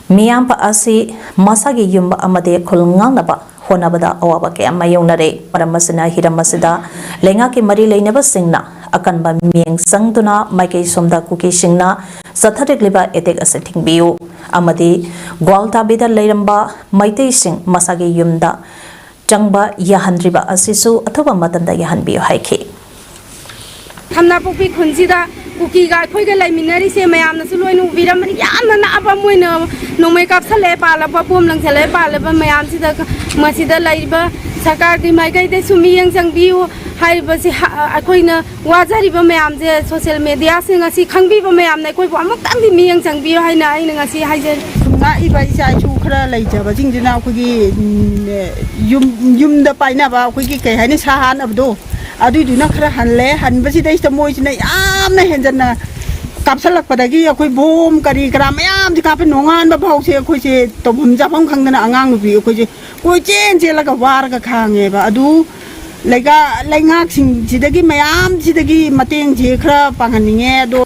ꯃꯤꯌꯥꯝ ꯑꯁꯤ ꯃꯁꯥꯒꯤ ꯌꯨꯝ ꯑꯃꯗꯤ ꯈꯨꯜ ꯉꯥꯛꯅꯕ ꯍꯣꯠꯅꯕꯗ ꯑꯋꯥꯕ ꯀꯌꯥ ꯃꯥꯌꯣꯛꯅꯔꯦ꯫ ꯃꯔꯝ ꯑꯁꯤꯅ ꯍꯤꯔꯝ ꯑꯁꯤꯗ ꯂꯩꯉꯥꯛꯀꯤ ꯃꯔꯤ ꯂꯩꯅꯕꯁꯤꯡꯅ ꯑꯀꯟꯕ ꯃꯤꯠꯌꯦꯡ ꯆꯪꯗꯨꯅ ꯃꯥꯏꯀꯩ ꯁꯣꯝꯗ ꯀꯨꯀꯤꯁꯤꯡꯅ ꯆꯠꯊꯔꯛꯂꯤꯕ ꯑꯦꯇꯦꯛ ꯑꯁꯤ ꯊꯤꯡꯕꯤꯌꯨ ꯑꯃꯗꯤ ꯒ꯭ꯋꯥꯜꯇꯥꯕꯤꯗ ꯂꯩꯔꯝꯕ ꯃꯩꯇꯩꯁꯤꯡ ꯃꯁꯥꯒꯤ ꯌꯨꯝꯗ ꯆꯪꯕ ꯌꯥꯍꯟꯗ꯭ꯔꯤꯕ ꯑꯁꯤꯁꯨ ꯑꯊꯨꯕ ꯃꯇꯝꯗ ꯌꯥꯍꯟꯕꯤꯌꯨ ꯍꯥꯏꯈꯤ꯫ ꯈꯝꯅꯥꯄꯣꯛꯄꯤ ꯈꯨꯟꯁꯤꯗ ꯀꯨꯀꯤꯒ ꯑꯩꯈꯣꯏꯒ ꯂꯩꯃꯤꯟꯅꯔꯤꯁꯦ ꯃꯌꯥꯝꯅꯁꯨ ꯂꯣꯏꯅ ꯎꯕꯤꯔꯝꯃꯅꯤ꯫ ꯌꯥꯝꯅ ꯅꯛꯑꯕ ꯃꯣꯏꯅ ꯅꯣꯡꯃꯩ ꯀꯥꯞꯁꯜꯂꯛꯑꯦ ꯄꯥꯜꯂꯛꯄ, ꯕꯣꯝ ꯂꯪꯁꯜꯂꯛꯑꯦ ꯄꯥꯜꯂꯛꯄ ꯃꯌꯥꯝꯁꯤꯗ, ꯃꯁꯤꯗ ꯂꯩꯔꯤꯕ ꯁꯔꯀꯥꯔꯒꯤ ꯃꯥꯏꯀꯩꯗꯁꯨ ꯃꯤꯠꯌꯦꯡ ꯆꯪꯕꯤꯌꯨ꯫ ꯍꯥꯏꯔꯤꯕꯁꯤ ꯍ-, ꯑꯩꯈꯣꯏꯅ ꯋꯥꯖꯔꯤꯕ ꯃꯌꯥꯝꯁꯦ ꯁꯣꯁꯤꯌꯦꯜ ꯃꯦꯗꯤꯌꯥꯁꯤꯡ ꯑꯁꯤ ꯈꯪꯕꯤꯕ ꯃꯌꯥꯝꯅ ꯑꯩꯈꯣꯏꯕꯨ ꯑꯃꯨꯛꯇꯪꯗꯤ ꯃꯤꯠꯌꯦꯡ ꯆꯪꯕꯤꯌꯨ ꯍꯥꯏꯅ ꯑꯩꯅ ꯉꯁꯤ ꯍꯥꯏꯖꯔꯤ꯫ ꯅꯛꯏꯕ ꯏꯆꯥ ꯏꯁꯨ ꯈꯔ ꯂꯩꯖꯕꯁꯤꯡꯁꯤꯅ ꯑꯩꯈꯣꯏꯒꯤ, ꯎꯝ, ꯌꯨꯝ, ꯌꯨꯝꯗ ꯄꯥꯏꯅꯕ ꯑꯩꯈꯣꯏꯒꯤ ꯀꯩ ꯍꯥꯏꯅꯤ, ꯁꯥ ꯍꯥꯠꯅꯕꯗꯣ, ꯑꯗꯨꯏꯗꯨꯅ ꯈꯔ ꯍꯜꯂꯦ꯫ ꯍꯟꯕꯁꯤꯗꯩꯁꯤꯗ ꯃꯣꯏꯁꯤꯅ ꯌꯥꯝꯅ ꯍꯦꯟꯖꯟꯅ ꯀꯥꯞꯁꯜꯂꯛꯄꯗꯒꯤ ꯑꯩꯈꯣꯏ ꯕꯣꯝ ꯀꯔꯤ ꯀꯔꯥ ꯃꯌꯥꯝꯁꯦ ꯀꯥꯞꯄꯦ꯫ ꯅꯣꯡꯉꯥꯟꯕ ꯐꯥꯎꯁꯦ ꯑꯩꯈꯣꯏꯁꯦ ꯇꯧꯐꯝ ꯆꯥꯐꯝ ꯈꯪꯗꯅ ꯑꯉꯥꯡ ꯅꯨꯄꯤ ꯑꯩꯈꯣꯏꯁꯦ ꯀꯣꯏꯆꯦꯟ ꯆꯦꯜꯂꯒ ꯋꯥꯔꯒ ꯈꯥꯡꯉꯦꯕ꯫ ꯑꯗꯨ ꯂꯩꯉꯥꯛꯁꯤꯡꯁꯤꯗꯒꯤ, ꯃꯌꯥꯝꯁꯤꯗꯒꯤ ꯃꯇꯦꯡꯁꯦ ꯈꯔ ꯄꯥꯡꯍꯟꯅꯤꯡꯉꯦ꯫ ꯑꯗꯣ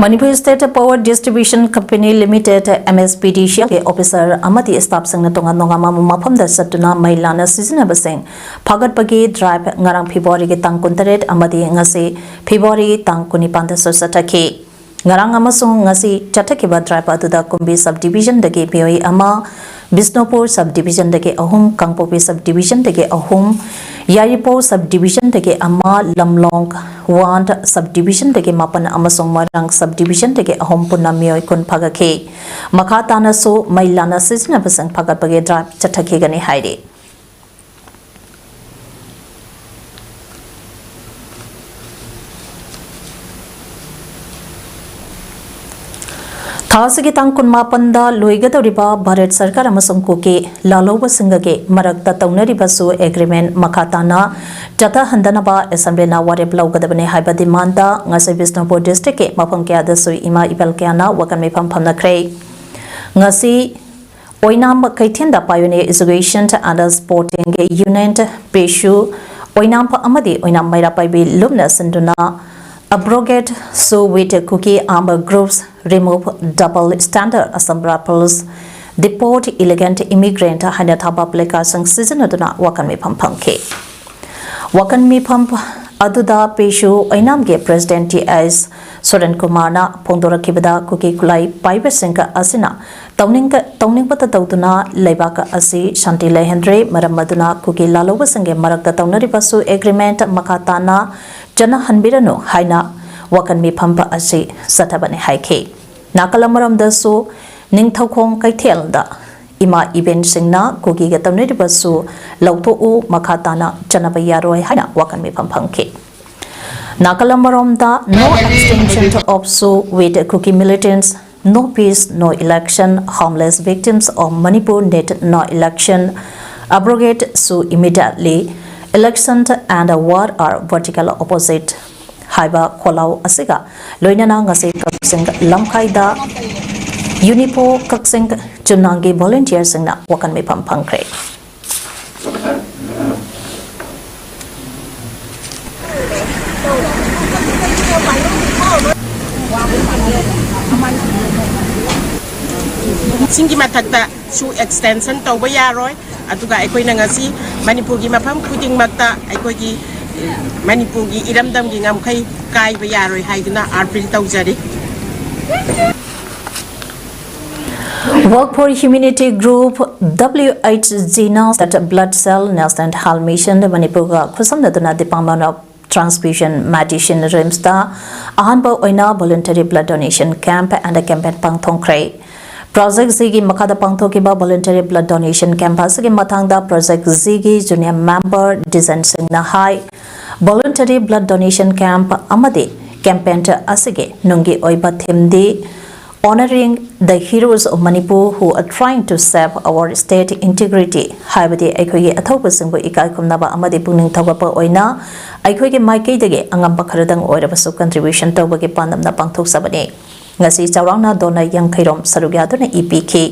Manipur State Power Distribution Company Limited, M S P D C L ꯒꯤ officer ꯑꯃꯗꯤ staff ꯁꯤꯡꯅ ꯇꯣꯉꯥꯟ ꯇꯣꯉꯥꯟꯕ ꯃꯐꯝꯗ ꯆꯠꯇꯨꯅ ꯃꯩ ꯂꯥꯟꯅ ꯁꯤꯖꯤꯟꯅꯕꯁꯤꯡ ꯐꯒꯠꯄꯒꯤ drive ꯉꯔꯥꯡ February ꯒꯤ ꯇꯥꯡ ꯀꯨꯟꯇꯔꯦꯠ ꯑꯃꯗꯤ ꯉꯁꯤ February ꯒꯤ ꯇꯥꯡ ꯀꯨꯟꯅꯤꯄꯥꯟꯗꯁꯨ ꯆꯠꯊꯈꯤ꯫ ꯉꯔꯥꯡ ꯑꯃꯁꯨꯡ ꯉꯁꯤ ꯆꯠꯊꯈꯤꯕ drive ꯑꯗꯨꯗ ꯀꯨꯝꯕꯤ sub division ꯗꯒꯤ ꯃꯤꯑꯣꯏ ꯑꯃ, ꯕꯤꯁꯅꯨꯄꯨꯔ sub division ꯗꯒꯤ ꯑꯍꯨꯝ, ꯀꯥꯡꯄꯣꯛꯄꯤ sub division ꯗꯒꯤ ꯑꯍꯨꯝ, ꯌꯥꯏꯔꯤꯄꯣꯛ sub division ꯗꯒꯤ ꯑꯃ, ꯂꯝꯂꯣꯡ one sub division ꯗꯒꯤ ꯃꯥꯄꯟ ꯑꯃꯁꯨꯡ ꯃꯣꯏꯔꯥꯡ sub division ꯗꯒꯤ ꯑꯍꯨꯝ ꯄꯨꯟꯅ ꯃꯤꯑꯣꯏ ꯀꯨꯟ ꯐꯒꯠꯈꯤ꯫ ꯃꯈꯥ ꯇꯥꯅꯁꯨ ꯃꯩ ꯂꯥꯟꯅ ꯁꯤꯖꯤꯟꯅꯕꯁꯤꯡ ꯐꯒꯠꯄꯒꯤ drive ꯆꯠꯊꯈꯤꯒꯅꯤ ꯍꯥꯏꯔꯤ꯫ ꯊꯥ ꯑꯁꯤꯒꯤ ꯇꯥꯡ ꯀꯨꯟꯃꯥꯄꯟꯗ ꯂꯣꯏꯒꯗꯧꯔꯤꯕ ꯚꯥꯔꯠ ꯁꯔꯀꯥꯔ ꯑꯃꯁꯨꯡ ꯀꯨꯀꯤ ꯂꯥꯜꯍꯧꯕꯁꯤꯡꯒꯒꯤ ꯃꯔꯛꯇ ꯇꯧꯅꯔꯤꯕ ꯁꯨ agreement ꯃꯈꯥ ꯇꯥꯅ ꯆꯠꯊꯍꯟꯗꯅꯕ assembly ꯅ ꯋꯥꯔꯦꯞ ꯂꯧꯒꯗꯕꯅꯤ ꯍꯥꯏꯕ demand ꯉꯁꯤ ꯕꯤꯁꯅꯨꯄꯨꯔ district ꯀꯤ ꯃꯐꯝ ꯀꯌꯥꯗꯁꯨ ꯏꯃꯥ ꯏꯕꯦꯜ ꯀꯌꯥꯅ ꯋꯥꯀꯟ ꯃꯤꯐꯝ ꯐꯝꯅꯈ꯭ꯔꯦ꯫ ꯉꯁꯤ ꯑꯣꯏꯅꯥꯝ ꯀꯩꯊꯦꯜꯗ Pioneer Education and Sporting Unit, ꯄꯦꯁꯨ, ꯑꯣꯏꯅꯥꯝ ꯑꯃꯗꯤ ꯑꯣꯏꯅꯥꯝ ꯃꯩꯔꯥ ꯄꯥꯏꯕꯤ ꯂꯨꯞꯅ ꯁꯤꯟꯗꯨꯅ "Abrogate Sue with Kuki Armed Groups, Remove Double Standard, Assam Rifles Deport Illegal Immigrant" ꯍꯥꯏꯅ ꯊꯥꯕ placard ꯁꯤꯡ ꯁꯤꯖꯤꯟꯅꯗꯨꯅ ꯋꯥꯀꯟ ꯃꯤꯐꯝ ꯐꯝꯈꯤ꯫ ꯋꯥꯀꯟ ꯃꯤꯐꯝ ꯑꯗꯨꯗ ꯄꯦꯁꯨ ꯑꯣꯏꯅꯥꯝꯒꯤ President ꯇꯤ ꯑꯦꯁ ꯁꯨꯔꯦꯟ ꯀꯨꯃꯥꯔꯅ ꯐꯣꯡꯗꯣꯔꯛꯈꯤꯕꯗ, ꯀꯨꯀꯤ ꯈꯨꯠꯂꯥꯏ ꯄꯥꯏꯕꯁꯤꯡ ꯑꯁꯤꯅ ꯇꯧꯅꯤꯡ-, ꯇꯧꯅꯤꯡꯕꯇ ꯇꯧꯗꯨꯅ ꯂꯩꯕꯥꯛ ꯑꯁꯤ ꯁꯥꯟꯇꯤ ꯂꯩꯍꯟꯗ꯭ꯔꯦ, ꯃꯔꯝ ꯑꯗꯨꯅ ꯀꯨꯀꯤ ꯂꯥꯜꯍꯧꯕꯁꯤꯡꯒꯤ ꯃꯔꯛꯇ ꯇꯧꯅꯔꯤꯕ Sue Agreement ꯃꯈꯥ ꯇꯥꯅ ꯆꯠꯅꯍꯟꯕꯤꯔꯅꯨ ꯍꯥꯏꯅ ꯋꯥꯀꯟ ꯃꯤꯐꯝ ꯑꯁꯤ ꯆꯠꯊꯕꯅꯤ ꯍꯥꯏꯈꯤ꯫ ꯅꯥꯀꯜ ꯑꯃꯔꯣꯝꯗꯁꯨ ꯅꯤꯡꯊꯧꯈꯣꯡ ꯀꯩꯊꯦꯜꯗ ꯏꯃꯥ ꯏꯕꯦꯟꯁꯤꯡꯅ ꯀꯨꯀꯤꯒ ꯇꯧꯅꯔꯤꯕ Sue ꯂꯧꯊꯣꯛꯎ, ꯃꯈꯥ ꯇꯥꯅ ꯆꯠꯅꯕ ꯌꯥꯔꯣꯏ ꯍꯥꯏꯅ ꯋꯥꯀꯟ ꯃꯤꯐꯝ ꯐꯝꯈꯤ꯫ ꯅꯥꯀꯜ ꯑꯃꯔꯣꯝꯗ "No extension of Sue with Kuki militants, no peace, no election, homeless victims of Manipur need no election, abrogate Sue immediately, election and war are vertical opposite" ꯍꯥꯏꯕ ꯈꯣꯜꯂꯥꯎ ꯑꯁꯤꯒ ꯂꯣꯏꯅꯅ ꯉꯁꯤ ꯀꯛꯆꯤꯡ ꯂꯝꯈꯥꯏꯗ UNIPO ꯀꯛꯆꯤꯡ ꯆꯨꯝꯅꯥꯡꯒꯤ volunteer ꯁꯤꯡꯅ ꯋꯥꯀꯟ ꯃꯤꯐꯝ ꯐꯝꯈ꯭ꯔꯦ꯫ ꯁꯤꯡꯒꯤ ꯃꯊꯛꯇ Sue extension ꯇꯧꯕ ꯌꯥꯔꯣꯏ꯫ ꯑꯗꯨꯒ ꯑꯩꯈꯣꯏꯅ ꯉꯁꯤ ꯃꯅꯤꯄꯨꯔꯒꯤ ꯃꯐꯝ ꯈꯨꯗꯤꯡꯃꯛꯇ ꯑꯩꯈꯣꯏꯒꯤ, ꯑꯦ, ꯃꯅꯤꯄꯨꯔꯒꯤ ꯏꯔꯝꯗꯝꯒꯤ ꯉꯝꯈꯩ ꯀꯥꯏꯕ ꯌꯥꯔꯣꯏ ꯍꯥꯏꯗꯨꯅ appeal ꯇꯧꯖꯔꯤ꯫ Work for Humanity Group, WHG, ꯅ Blood Cell National Health Mission ꯃꯅꯤꯄꯨꯔꯒ ꯈꯨꯠꯁꯝꯅꯗꯨꯅ Department of Transfusion Medicine, RIMS ꯇ ꯑꯍꯥꯟꯕ ꯑꯣꯏꯅ Voluntary Blood Donation Camp and Campaign ꯄꯥꯡꯊꯣꯛꯈ꯭ꯔꯦ꯫ Project G ꯒꯤ ꯃꯈꯥꯗ ꯄꯥꯡꯊꯣꯛꯈꯤꯕ Voluntary Blood Donation Camp ꯑꯁꯤꯒꯤ ꯃꯇꯥꯡꯗ Project G ꯒꯤ junior member ꯗꯤꯖꯟ ꯁꯤꯡꯅ ꯍꯥꯏ, Voluntary Blood Donation Camp ꯑꯃꯗꯤ campaign ꯑꯁꯤꯒꯤ ꯅꯨꯡꯒꯤ ꯑꯣꯏꯕ theme D "Honoring the heroes of Manipur who are trying to save our state integrity", ꯍꯥꯏꯕꯗꯤ ꯑꯩꯈꯣꯏꯒꯤ ꯑꯊꯧꯕꯁꯤꯡꯕꯨ ꯏꯀꯥꯏ ꯈꯨꯝꯅꯕ ꯑꯃꯗꯤ ꯄꯨꯛꯅꯤꯡ ꯊꯧꯒꯠꯄ ꯑꯣꯏꯅ ꯑꯩꯈꯣꯏꯒꯤ ꯃꯥꯏꯀꯩꯗꯒꯤ ꯑꯉꯝꯕ ꯈꯔꯗꯪ ꯑꯣꯏꯔꯕꯁꯨ contribution ꯇꯧꯕꯒꯤ ꯄꯥꯟꯗꯝꯅ ꯄꯥꯡꯊꯣꯛꯆꯕꯅꯤ꯫ ꯉꯁꯤ ꯆꯥꯎꯔꯥꯛꯅ donor ꯌꯥꯡꯈꯩ ꯔꯣꯝ ꯁꯔꯨꯛ ꯌꯥꯗꯨꯅ ꯏ ꯄꯤꯈꯤ꯫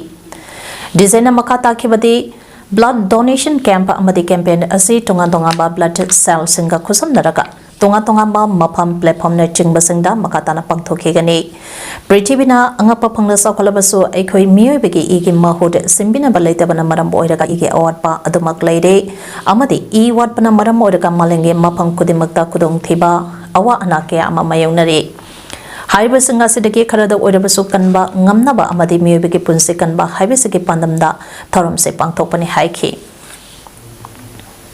ꯗꯤꯖꯦꯟꯅ ꯃꯈꯥ ꯇꯥꯈꯤꯕꯗꯤ, blood donation camp ꯑꯃꯗꯤ campaign ꯑꯁꯤ ꯇꯣꯉꯥꯟ ꯇꯣꯉꯥꯟꯕ blood cellꯁꯤꯡꯒ ꯈꯨꯠꯁꯝꯅꯔꯒ ꯇꯣꯉꯥꯟ ꯇꯣꯉꯥꯟꯕ ꯃꯐꯝ, platformꯅꯆꯤꯡꯕꯁꯤꯡꯗ ꯃꯈꯥ ꯇꯥꯅ ꯄꯥꯡꯊꯣꯛꯈꯤꯒꯅꯤ꯫ ꯄ꯭ꯔꯤꯊꯤꯕꯤꯅ ꯑꯉꯛꯄ ꯐꯪꯅ ꯆꯥꯎꯈꯠꯂꯕꯁꯨ ꯑꯩꯈꯣꯏ ꯃꯤꯑꯣꯏꯕꯒꯤ ꯏꯒꯤ ꯃꯍꯨꯠ ꯁꯤꯟꯕꯤꯅꯕ ꯂꯩꯇꯕꯅ ꯃꯔꯝ ꯑꯣꯏꯔꯒ ꯏꯒꯤ ꯑꯋꯥꯠꯄ ꯑꯗꯨꯃꯛ ꯂꯩꯔꯦ, ꯑꯃꯗꯤ ꯏ ꯋꯥꯠꯄꯅ ꯃꯔꯝ ꯑꯣꯏꯔꯒ ꯃꯥꯂꯦꯝꯒꯤ ꯃꯐꯝ ꯈꯨꯗꯤꯡꯃꯛꯇ ꯈꯨꯗꯣꯡꯊꯤꯕ, ꯑꯋꯥ ꯑꯅꯥ ꯀꯌꯥ ꯑꯃ ꯃꯥꯌꯣꯛꯅꯔꯤ꯫ ꯍꯥꯏꯔꯤꯕꯁꯤꯡ ꯑꯁꯤꯗꯒꯤ ꯈꯔꯗ ꯑꯣꯏꯔꯕꯁꯨ ꯀꯟꯕ ꯉꯝꯅꯕ ꯑꯃꯗꯤ ꯃꯤꯑꯣꯏꯕꯒꯤ ꯄꯨꯟꯁꯤ ꯀꯟꯕ ꯍꯥꯏꯕꯁꯤꯒꯤ ꯄꯥꯟꯗꯝꯗ ꯊꯧꯔꯝꯁꯤ ꯄꯥꯡꯊꯣꯛꯄꯅꯤ ꯍꯥꯏꯈꯤ꯫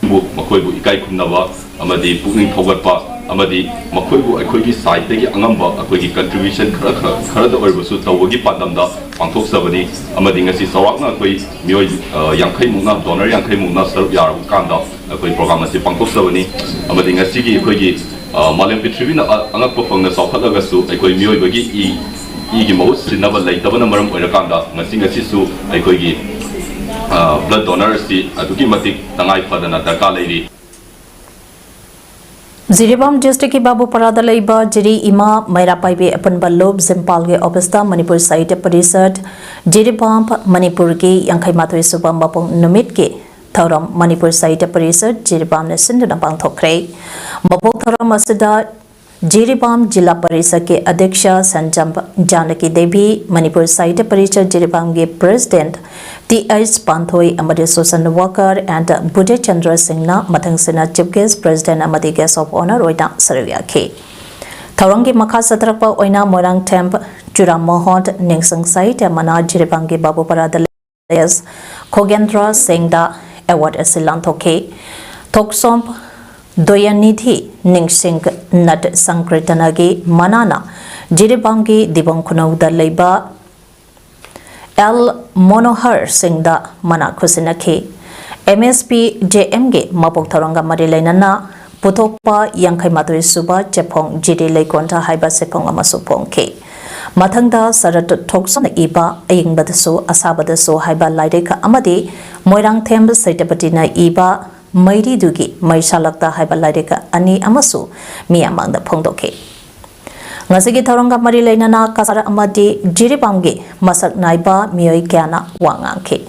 ꯕꯨ ꯃꯈꯣꯏꯕꯨ ꯏꯀꯥꯏ ꯈꯨꯝꯅꯕ ꯑꯃꯗꯤ ꯄꯨꯛꯅꯤꯡ ꯊꯧꯒꯠꯄ ꯑꯃꯗꯤ ꯃꯈꯣꯏꯕꯨ ꯑꯩꯈꯣꯏꯒꯤ sideꯇꯒꯤ ꯑꯉꯝꯕ ꯑꯩꯈꯣꯏꯒꯤ contribution ꯈꯔ ꯈꯔ ꯈꯔꯗ ꯑꯣꯏꯔꯕꯁꯨ ꯇꯧꯕꯒꯤ ꯄꯥꯟꯗꯝꯗ ꯄꯥꯡꯊꯣꯛꯆꯕꯅꯤ꯫ ꯑꯃꯗꯤ ꯉꯁꯤ ꯆꯥꯎꯔꯥꯛꯅ ꯑꯩꯈꯣꯏ ꯃꯤꯑꯣꯏ ꯌꯥꯡꯈꯩ ꯃꯨꯛꯅ, donor ꯌꯥꯡꯈꯩ ꯃꯨꯛꯅ ꯁꯔꯨꯛ ꯌꯥꯔꯕ ꯀꯥꯟꯗ ꯑꯩꯈꯣꯏ program ꯑꯁꯤ ꯄꯥꯡꯊꯣꯛꯆꯕꯅꯤ꯫ ꯑꯃꯗꯤ ꯉꯁꯤꯒꯤ ꯑꯩꯈꯣꯏꯒꯤ ꯃꯥꯂꯦꯝ ꯄ꯭ꯔꯤꯊꯤꯕꯤꯅ ꯑꯉꯛꯄ ꯐꯪꯅ ꯆꯥꯎꯈꯠꯂꯒꯁꯨ ꯑꯩꯈꯣꯏ ꯃꯤꯑꯣꯏꯕꯒꯤ ꯏ ꯏꯒꯤ ꯃꯍꯨꯠ ꯁꯤꯟꯅꯕ ꯂꯩꯇꯕꯅ ꯃꯔꯝ ꯑꯣꯏꯔꯀꯥꯟꯗ ꯉꯁꯤ ꯉꯁꯤꯁꯨ ꯑꯩꯈꯣꯏꯒꯤ blood donor ꯑꯁꯤ ꯑꯗꯨꯛꯀꯤ ꯃꯇꯤꯛ ꯇꯉꯥꯏ ꯐꯗꯅ ꯗꯔꯀꯥꯔ ꯂꯩꯔꯤ꯫ ꯖꯤꯔꯤꯕꯥꯝ districtꯀꯤ ꯕꯥꯕꯨꯄꯥꯔꯥꯗ ꯂꯩꯕ ꯖꯤꯔꯤ ꯏꯃꯥ ꯃꯩꯔꯥ ꯄꯥꯏꯕꯤ ꯑꯄꯨꯟꯕ ꯂꯨꯞ ꯖꯤꯝꯄꯥꯜꯒꯤ officeꯇ ꯃꯅꯤꯄꯨꯔ ꯁꯥꯍꯤꯇ꯭ꯌ ꯄꯔꯤꯁꯠ, ꯖꯤꯔꯤꯕꯥꯝ, ꯃꯅꯤꯄꯨꯔꯒꯤ ꯌꯥꯡꯈꯩ ꯃꯥꯊꯣꯏ ꯁꯨꯕ ꯃꯄꯣꯛ ꯅꯨꯃꯤꯠꯀꯤ ꯊꯧꯔꯝ ꯃꯅꯤꯄꯨꯔ ꯁꯥꯍꯤꯇ꯭ꯌ ꯄꯔꯤꯁꯠ ꯖꯤꯔꯤꯕꯥꯝꯅ ꯁꯤꯟꯗꯨꯅ ꯄꯥꯡꯊꯣꯛꯈ꯭ꯔꯦ꯫ ꯃꯄꯣꯛ ꯊꯧꯔꯝ ꯑꯁꯤꯗ ꯖꯤꯔꯤꯕꯥꯝ ꯖꯤꯂꯥ ꯄꯔꯤꯁꯠꯀꯤ ꯑꯗ꯭ꯌꯛꯁ ꯁꯟꯖꯝ ꯖꯥꯅꯀꯤ ꯗꯦꯕꯤ, ꯃꯅꯤꯄꯨꯔ ꯁꯥꯍꯤꯇ꯭ꯌ ꯄꯔꯤꯁꯠ ꯖꯤꯔꯤꯕꯥꯝꯒꯤ president ꯇꯤ ꯑꯩꯆ ꯄꯥꯟꯊꯣꯏ ꯑꯃꯗꯤ social worker and ꯕꯨꯙꯆꯟꯗ꯭ꯔ ꯁꯤꯡꯅ ꯃꯊꯪꯁꯤꯅ chief guest, president ꯑꯃꯗꯤ guest of honour ꯑꯣꯏꯅ ꯁꯔꯨꯛ ꯌꯥꯈꯤ꯫ ꯊꯧꯔꯝꯒꯤ ꯃꯈꯥ ꯆꯠꯊꯔꯛꯄ ꯑꯣꯏꯅ ꯃꯣꯏꯔꯥꯡꯊꯦꯝ ꯆꯨꯔꯥꯃꯣꯍꯣꯟ ꯅꯤꯡꯁꯤꯡ ꯁꯥꯍꯤꯇ꯭ꯌ ꯃꯅꯥ ꯖꯤꯔꯤꯕꯥꯝꯒꯤ ꯕꯥꯕꯨꯄꯥꯔꯥꯗ ꯂꯩ ꯈꯣꯒꯦꯟꯗ꯭ꯔ ꯁꯤꯡꯗ award ꯑꯁꯤ ꯂꯥꯟꯊꯣꯛꯈꯤ꯫ ꯊꯣꯛꯁꯣꯝ ꯗꯣꯌꯥꯅꯤꯙꯤ ꯅꯤꯡꯁꯤꯡ ꯅꯠ ꯁꯪꯀ꯭ꯔꯤꯇꯅꯒꯤ ꯃꯅꯥꯅ ꯖꯤꯔꯤꯕꯥꯝꯒꯤ ꯗꯤꯕꯣꯡ ꯈꯨꯅꯧꯗ ꯂꯩꯕ ꯑꯦꯜ ꯃꯣꯅꯣꯍꯔ ꯁꯤꯡꯗ ꯃꯅꯥ ꯈꯨꯠꯁꯤꯟꯅꯈꯤ꯫ ꯑꯦꯝ ꯑꯦꯁ ꯄꯤ ꯖꯦ ꯑꯦꯝꯒꯤ ꯃꯄꯣꯛ ꯊꯧꯔꯝꯒ ꯃꯔꯤ ꯂꯩꯅꯅ ꯄꯨꯊꯣꯛꯄ ꯌꯥꯡꯈꯩ ꯃꯥꯊꯣꯏ ꯁꯨꯕ ꯆꯦꯐꯣꯡ ꯖꯤꯔꯤ ꯂꯩꯀꯣꯟꯊ ꯍꯥꯏꯕ ꯆꯦꯐꯣꯡ ꯑꯃꯁꯨ ꯐꯣꯡꯈꯤ꯫ ꯃꯊꯪꯗ ꯁꯔꯠ ꯊꯣꯛꯁꯣꯝꯅ ꯏꯕ ꯑꯏꯪꯕꯗꯁꯨ ꯑꯁꯥꯕꯗꯁꯨ ꯍꯥꯏꯕ ꯂꯥꯏꯔꯤꯛ ꯑꯃꯗꯤ ꯃꯣꯏꯔꯥꯡꯊꯦꯝ ꯁꯦꯇꯄꯇꯤꯅ ꯏꯕ ꯃꯩꯔꯤꯗꯨꯒꯤ ꯃꯩꯁꯥꯂꯛꯇ ꯍꯥꯏꯕ ꯂꯥꯏꯔꯤꯛ ꯑꯅꯤ ꯑꯃꯁꯨ ꯃꯤꯌꯥꯝ ꯃꯥꯡꯗ ꯐꯣꯡꯗꯣꯛꯈꯤ꯫ ꯉꯁꯤꯒꯤ ꯊꯧꯔꯝꯒ ꯃꯔꯤ ꯂꯩꯅꯅ ꯀꯁꯥꯔ ꯑꯃꯗꯤ ꯖꯤꯔꯤꯕꯥꯝꯒꯤ ꯃꯁꯛ ꯅꯥꯏꯕ ꯃꯤꯑꯣꯏ ꯀꯌꯥꯅ ꯋꯥ ꯉꯥꯡꯈꯤ꯫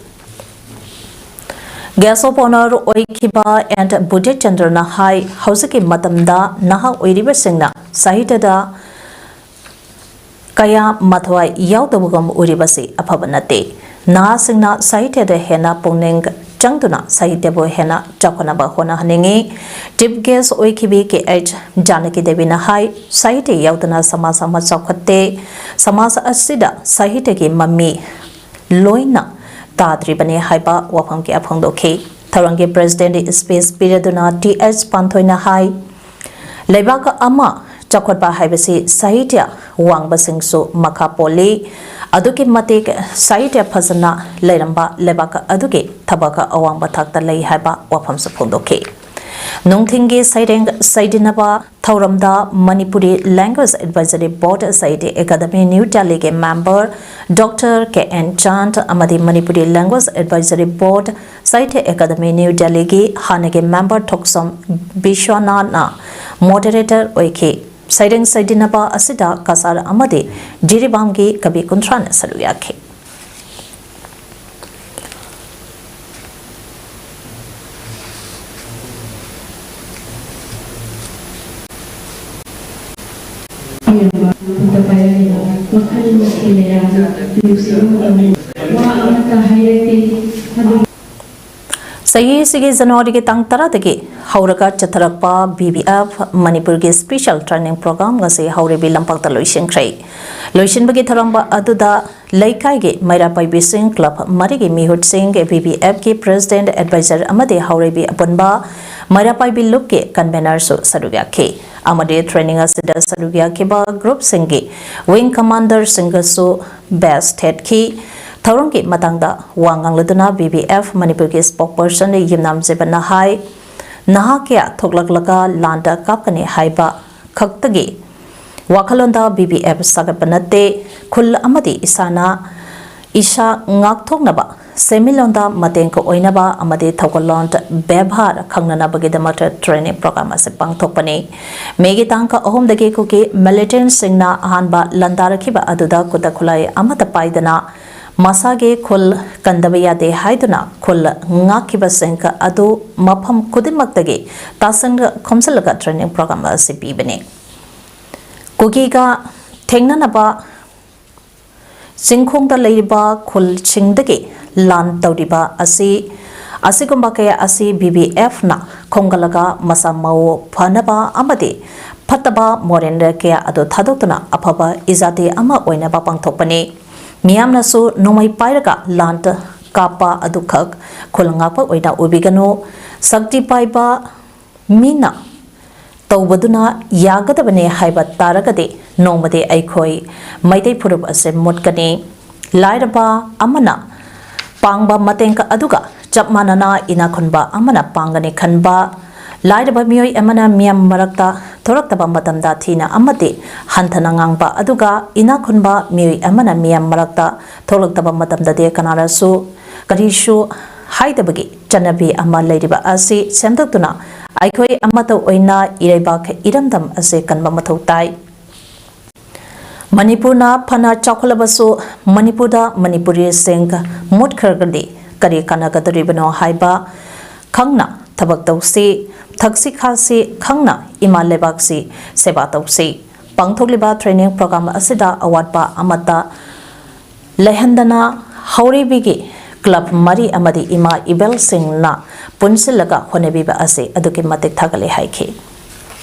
Guest of Honour ꯑꯣꯏꯈꯤꯕ ꯑꯦꯟ ꯕꯨꯙꯦꯆꯟꯗ꯭ꯔꯅ ꯍꯥꯏ, ꯍꯧꯖꯤꯛꯀꯤ ꯃꯇꯝꯗ ꯅꯍꯥ ꯑꯣꯏꯔꯤꯕꯁꯤꯡꯅ ꯁꯥꯍꯤꯇ꯭ꯌꯗ ꯀꯌꯥ ꯃꯊ꯭ꯋꯥꯏ ꯌꯥꯎꯗꯕꯒꯨꯝ ꯎꯔꯤꯕꯁꯤ ꯑꯐꯕ ꯅꯠꯇꯦ꯫ ꯅꯍꯥꯁꯤꯡꯅ ꯁꯥꯍꯤꯇ꯭ꯌꯗ ꯍꯦꯟꯅ ꯄꯨꯛꯅꯤꯡ ꯆꯪꯗꯨꯅ ꯁꯥꯍꯤꯇ꯭ꯌꯕꯨ ꯍꯦꯟꯅ ꯆꯥꯎꯈꯠꯅꯕ ꯍꯣꯠꯅꯍꯟꯅꯤꯡꯏ꯫ Chief Guest ꯑꯣꯏꯈꯤꯕꯤ ꯀꯦ ꯑꯩꯆ ꯖꯥꯅꯀꯤ ꯗꯦꯕꯤꯅ ꯍꯥꯏ, ꯁꯥꯍꯤꯇ꯭ꯌ ꯌꯥꯎꯗꯅ ꯁꯃꯥꯖ ꯑꯃ ꯆꯥꯎꯈꯠꯇꯦ꯫ ꯁꯃꯥꯖ ꯑꯁꯤꯗ ꯁꯥꯍꯤꯇ꯭ꯌꯒꯤ ꯃꯃꯤ ꯂꯣꯏꯅ ꯇꯥꯗ꯭ꯔꯤꯕꯅꯤ ꯍꯥꯏꯕ ꯋꯥꯐꯝ ꯀꯌꯥ ꯐꯣꯡꯗꯣꯛꯈꯤ꯫ ꯊꯧꯔꯝꯒꯤ President speech ꯄꯤꯔꯗꯨꯅ ꯇꯤ ꯑꯩꯆ ꯄꯥꯟꯊꯣꯏꯅ ꯍꯥꯏ, ꯂꯩꯕꯥꯛ ꯑꯃ ꯆꯥꯎꯈꯠꯄ ꯍꯥꯏꯕꯁꯤ ꯁꯥꯍꯤꯇ꯭ꯌ ꯋꯥꯡꯕꯁꯤꯡꯁꯨ ꯃꯈꯥ ꯄꯣꯜꯂꯤ꯫ ꯑꯗꯨꯛꯀꯤ ꯃꯇꯤꯛ ꯁꯥꯍꯤꯇ꯭ꯌ ꯐꯖꯅ ꯂꯩꯔꯝꯕ ꯂꯩꯕꯥꯛ ꯑꯗꯨꯒꯤ ꯊꯕꯛ ꯑꯋꯥꯡꯕ ꯊꯥꯛꯇ ꯂꯩ ꯍꯥꯏꯕ ꯋꯥꯐꯝꯁꯨ ꯐꯣꯡꯗꯣꯛꯈꯤ꯫ ꯅꯨꯡꯊꯤꯜꯒꯤ ꯁꯩꯔꯦꯡ ꯁꯩꯗꯤꯟꯅꯕ ꯊꯧꯔꯝꯗ Manipuri Language Advisory Board Sahitya Academy New Delhi ꯒꯤ member Doctor K and Chand ꯑꯃꯗꯤ Manipuri Language Advisory Board Sahitya Academy New Delhi ꯒꯤ ꯍꯥꯟꯅꯒꯤ member ꯊꯣꯛꯆꯣꯝ ꯕꯤꯁ꯭ꯋꯅꯥꯊꯅ moderator ꯑꯣꯏꯈꯤ꯫ ꯁꯩꯔꯦꯡ ꯁꯩꯗꯤꯟꯅꯕ ꯑꯁꯤꯗ ꯀꯁꯥꯔ ꯑꯃꯗꯤ ꯖꯤꯔꯤꯕꯥꯝꯒꯤ ꯀꯕꯤ ꯀꯨꯟꯊ꯭ꯔꯥꯅ ꯁꯔꯨꯛ ꯌꯥꯈꯤ꯫ ꯋꯥ ꯑꯃꯠꯇ ꯍꯥꯏꯔꯛꯇꯦ꯫ ꯑꯗꯨ ꯆꯍꯤ ꯑꯁꯤꯒꯤ ꯖꯅꯋꯥꯔꯤꯒꯤ ꯇꯥꯡ ꯇꯔꯥꯗꯒꯤ ꯍꯧꯔꯒ ꯆꯠꯊꯔꯛꯄ ꯕꯤ ꯕꯤ ꯑꯦꯐ ꯃꯅꯤꯄꯨꯔꯒꯤ special training program ꯉꯁꯤ ꯍꯥꯎꯔꯩꯕꯤ ꯂꯝꯄꯥꯛꯇ ꯂꯣꯏꯁꯤꯟꯈ꯭ꯔꯦ꯫ ꯂꯣꯏꯁꯤꯟꯕꯒꯤ ꯊꯧꯔꯝ ꯑꯗꯨꯗ ꯂꯩꯀꯥꯏꯒꯤ ꯃꯩꯔꯥ ꯄꯥꯏꯕꯤꯁꯤꯡ, club ꯃꯔꯤꯒꯤ ꯃꯤꯍꯨꯠꯁꯤꯡ, ꯕꯤ ꯕꯤ ꯑꯦꯐꯀꯤ president, advisor ꯑꯃꯗꯤ ꯍꯥꯎꯔꯩꯕꯤ ꯑꯄꯨꯟꯕ ꯃꯩꯔꯥ ꯄꯥꯏꯕꯤ ꯂꯨꯞꯀꯤ convenerꯁꯨ ꯁꯔꯨꯛ ꯌꯥꯈꯤ꯫ ꯑꯃꯗꯤ training ꯑꯁꯤꯗ ꯁꯔꯨꯛ ꯌꯥꯈꯤꯕ groupꯁꯤꯡꯒꯤ wing commanderꯁꯤꯡꯒꯁꯨ badge ꯊꯦꯠꯈꯤ꯫ ꯊꯧꯔꯝꯒꯤ ꯃꯇꯥꯡꯗ ꯋꯥ ꯉꯥꯡꯂꯗꯨꯅ ꯕꯤ ꯕꯤ ꯑꯦꯐ ꯃꯅꯤꯄꯨꯔꯒꯤ spokesperson ꯌꯨꯝꯅꯥꯝ ꯖꯤꯕꯟꯅ ꯍꯥꯏ, ꯅꯍꯥ ꯀꯌꯥ ꯊꯣꯛꯂꯛꯂꯒ ꯂꯥꯟꯗ ꯀꯥꯞꯀꯅꯤ ꯍꯥꯏꯕ ꯈꯛꯇꯒꯤ ꯋꯥꯈꯜꯂꯣꯟꯗ ꯕꯤ ꯕꯤ ꯑꯦꯐ ꯁꯥꯒꯠꯄ ꯅꯠꯇꯦ꯫ ꯈꯨꯜ ꯑꯃꯗꯤ ꯏꯁꯥꯅ ꯏꯁꯥ ꯉꯥꯛꯊꯣꯛꯅꯕ, ꯁꯦꯟꯃꯤꯠꯂꯣꯟꯗ ꯃꯇꯦꯡ ꯑꯣꯏꯅꯕ ꯑꯃꯗꯤ ꯊꯧꯒꯜꯂꯣꯟ ꯕꯦꯕꯥꯔ ꯈꯪꯅꯅꯕꯒꯤꯗꯃꯛꯇ training program ꯑꯁꯤ ꯄꯥꯡꯊꯣꯛꯄꯅꯤ꯫ ꯃꯦꯒꯤ ꯇꯥꯡ ꯑꯍꯨꯝꯗꯒꯤ ꯀꯨꯀꯤ militant ꯁꯤꯡꯅ ꯑꯍꯥꯟꯕ ꯂꯥꯟꯗꯥꯔꯛꯈꯤꯕ ꯑꯗꯨꯗ ꯈꯨꯠꯇ ꯈꯨꯠꯂꯥꯏ ꯑꯃꯠꯇ ꯄꯥꯏꯗꯅ ꯃꯁꯥꯒꯤ ꯈꯨꯜ ꯀꯟꯗꯕ ꯌꯥꯗꯦ ꯍꯥꯏꯗꯨꯅ ꯈꯨꯜ ꯉꯥꯛꯈꯤꯕꯁꯤꯡ ꯑꯗꯨ ꯃꯐꯝ ꯈꯨꯗꯤꯡꯃꯛꯇꯒꯤ ꯇꯥꯁꯤꯟ ꯈꯣꯝꯖꯤꯜꯂꯒ training program ꯑꯁꯤ ꯄꯤꯕꯅꯤ꯫ ꯀꯨꯀꯤꯒ ꯊꯦꯡꯅꯅꯕ ꯆꯤꯡꯈꯣꯡꯗ ꯂꯩꯔꯤꯕ ꯈꯨꯜꯁꯤꯡꯗꯒꯤ ꯂꯥꯟ ꯇꯧꯔꯤꯕ ꯑꯁꯤ, ꯑꯁꯤꯒꯨꯝꯕ ꯀꯌꯥ ꯑꯁꯤ BBF ꯅ ꯈꯣꯝꯒꯠꯂꯒ ꯃꯁꯥ ꯃꯎ ꯐꯅꯕ ꯑꯃꯗꯤ ꯐꯠꯇꯕ ꯃꯣꯔꯦꯜ ꯀꯌꯥ ꯑꯗꯨ ꯊꯥꯗꯣꯛꯇꯨꯅ ꯑꯐꯕ ꯏꯖꯥꯇꯤ ꯑꯃ ꯑꯣꯏꯅꯕ ꯄꯥꯡꯊꯣꯛꯄꯅꯤ꯫ ꯃꯤꯌꯥꯝꯅꯁꯨ ꯅꯣꯡꯃꯩ ꯄꯥꯏꯔꯒ ꯂꯥꯟ ꯀꯥꯞꯄ ꯑꯗꯨꯈꯛ ꯈꯨꯜ ꯉꯥꯛꯄ ꯑꯣꯏꯅ ꯎꯕꯤꯒꯅꯨ꯫ ꯁꯛꯇꯤ ꯄꯥꯏꯕ ꯃꯤꯅ ꯇꯧꯕꯗꯨꯅ ꯌꯥꯒꯗꯕꯅꯦ ꯍꯥꯏꯕ ꯇꯥꯔꯒꯗꯤ ꯅꯣꯡꯃꯗꯤ ꯑꯩꯈꯣꯏ ꯃꯩꯇꯩ ꯐꯨꯔꯨꯞ ꯑꯁꯤ ꯃꯨꯠꯀꯅꯤ꯫ ꯂꯥꯏꯔꯕ ꯑꯃꯅ ꯄꯥꯡꯕ ꯃꯇꯦꯡ ꯑꯗꯨꯒ ꯆꯞ ꯃꯥꯟꯅꯅ ꯏꯅꯥꯛ ꯈꯨꯟꯕ ꯑꯃꯅ ꯄꯥꯡꯒꯅꯤ ꯈꯟꯕ, ꯂꯥꯏꯔꯕ ꯃꯤꯑꯣꯏ ꯑꯃꯅ ꯃꯤꯌꯥꯝ ꯃꯔꯛꯇ ꯊꯣꯔꯛꯇꯕ ꯃꯇꯝꯗ ꯊꯤꯅ ꯑꯃꯗꯤ ꯍꯟꯊꯅ ꯉꯥꯡꯕ, ꯑꯗꯨꯒ ꯏꯅꯥꯛ ꯈꯨꯟꯕ ꯃꯤꯑꯣꯏ ꯑꯃꯅ ꯃꯤꯌꯥꯝ ꯃꯔꯛꯇ ꯊꯣꯛꯂꯛꯇꯕ ꯃꯇꯝꯗꯗꯤ ꯀꯅꯥꯅꯁꯨ ꯀꯔꯤꯁꯨ ꯍꯥꯏꯗꯕꯒꯤ ꯆꯠꯅꯕꯤ ꯑꯃ ꯂꯩꯔꯤꯕ ꯑꯁꯤ ꯁꯦꯝꯗꯣꯛꯇꯨꯅ ꯑꯩꯈꯣꯏ ꯑꯃꯠꯇ ꯑꯣꯏꯅ ꯏꯔꯩꯕꯥꯛ ꯏꯔꯝꯗꯝ ꯑꯁꯤ ꯀꯟꯕ ꯃꯊꯧ ꯇꯥꯏ꯫ ꯃꯅꯤꯄꯨꯔꯅ ꯐꯅ ꯆꯥꯎꯈꯠꯂꯕꯁꯨ ꯃꯅꯤꯄꯨꯔꯗ ꯃꯅꯤꯄꯨꯔꯤꯁꯤꯡ ꯃꯨꯠꯈ꯭ꯔꯒꯗꯤ ꯀꯔꯤ ꯀꯥꯟꯅꯒꯗꯧꯔꯤꯕꯅꯣ ꯍꯥꯏꯕ ꯈꯪꯅ ꯊꯕꯛ ꯇꯧꯁꯤ, ꯊꯛꯁꯤ ꯈꯥꯁꯤ ꯈꯪꯅ ꯏꯃꯥ ꯂꯩꯕꯥꯛꯁꯤ ꯁꯦꯕꯥ ꯇꯧꯁꯤ꯫ ꯄꯥꯡꯊꯣꯛꯂꯤꯕ training program ꯑꯁꯤꯗ ꯑꯋꯥꯠꯄ ꯑꯃꯠꯇ ꯂꯩꯍꯟꯗꯅ ꯍꯧꯔꯤꯕꯤꯒꯤ club ꯃꯔꯤ ꯑꯃꯗꯤ ꯏꯃꯥ ꯏꯕꯦꯜꯁꯤꯡꯅ ꯄꯨꯟꯁꯤꯜꯂꯒ ꯍꯣꯠꯅꯕꯤꯕ ꯑꯁꯤ ꯑꯗꯨꯛꯀꯤ ꯃꯇꯤꯛ ꯊꯥꯒꯠꯂꯤ ꯍꯥꯏꯈꯤ꯫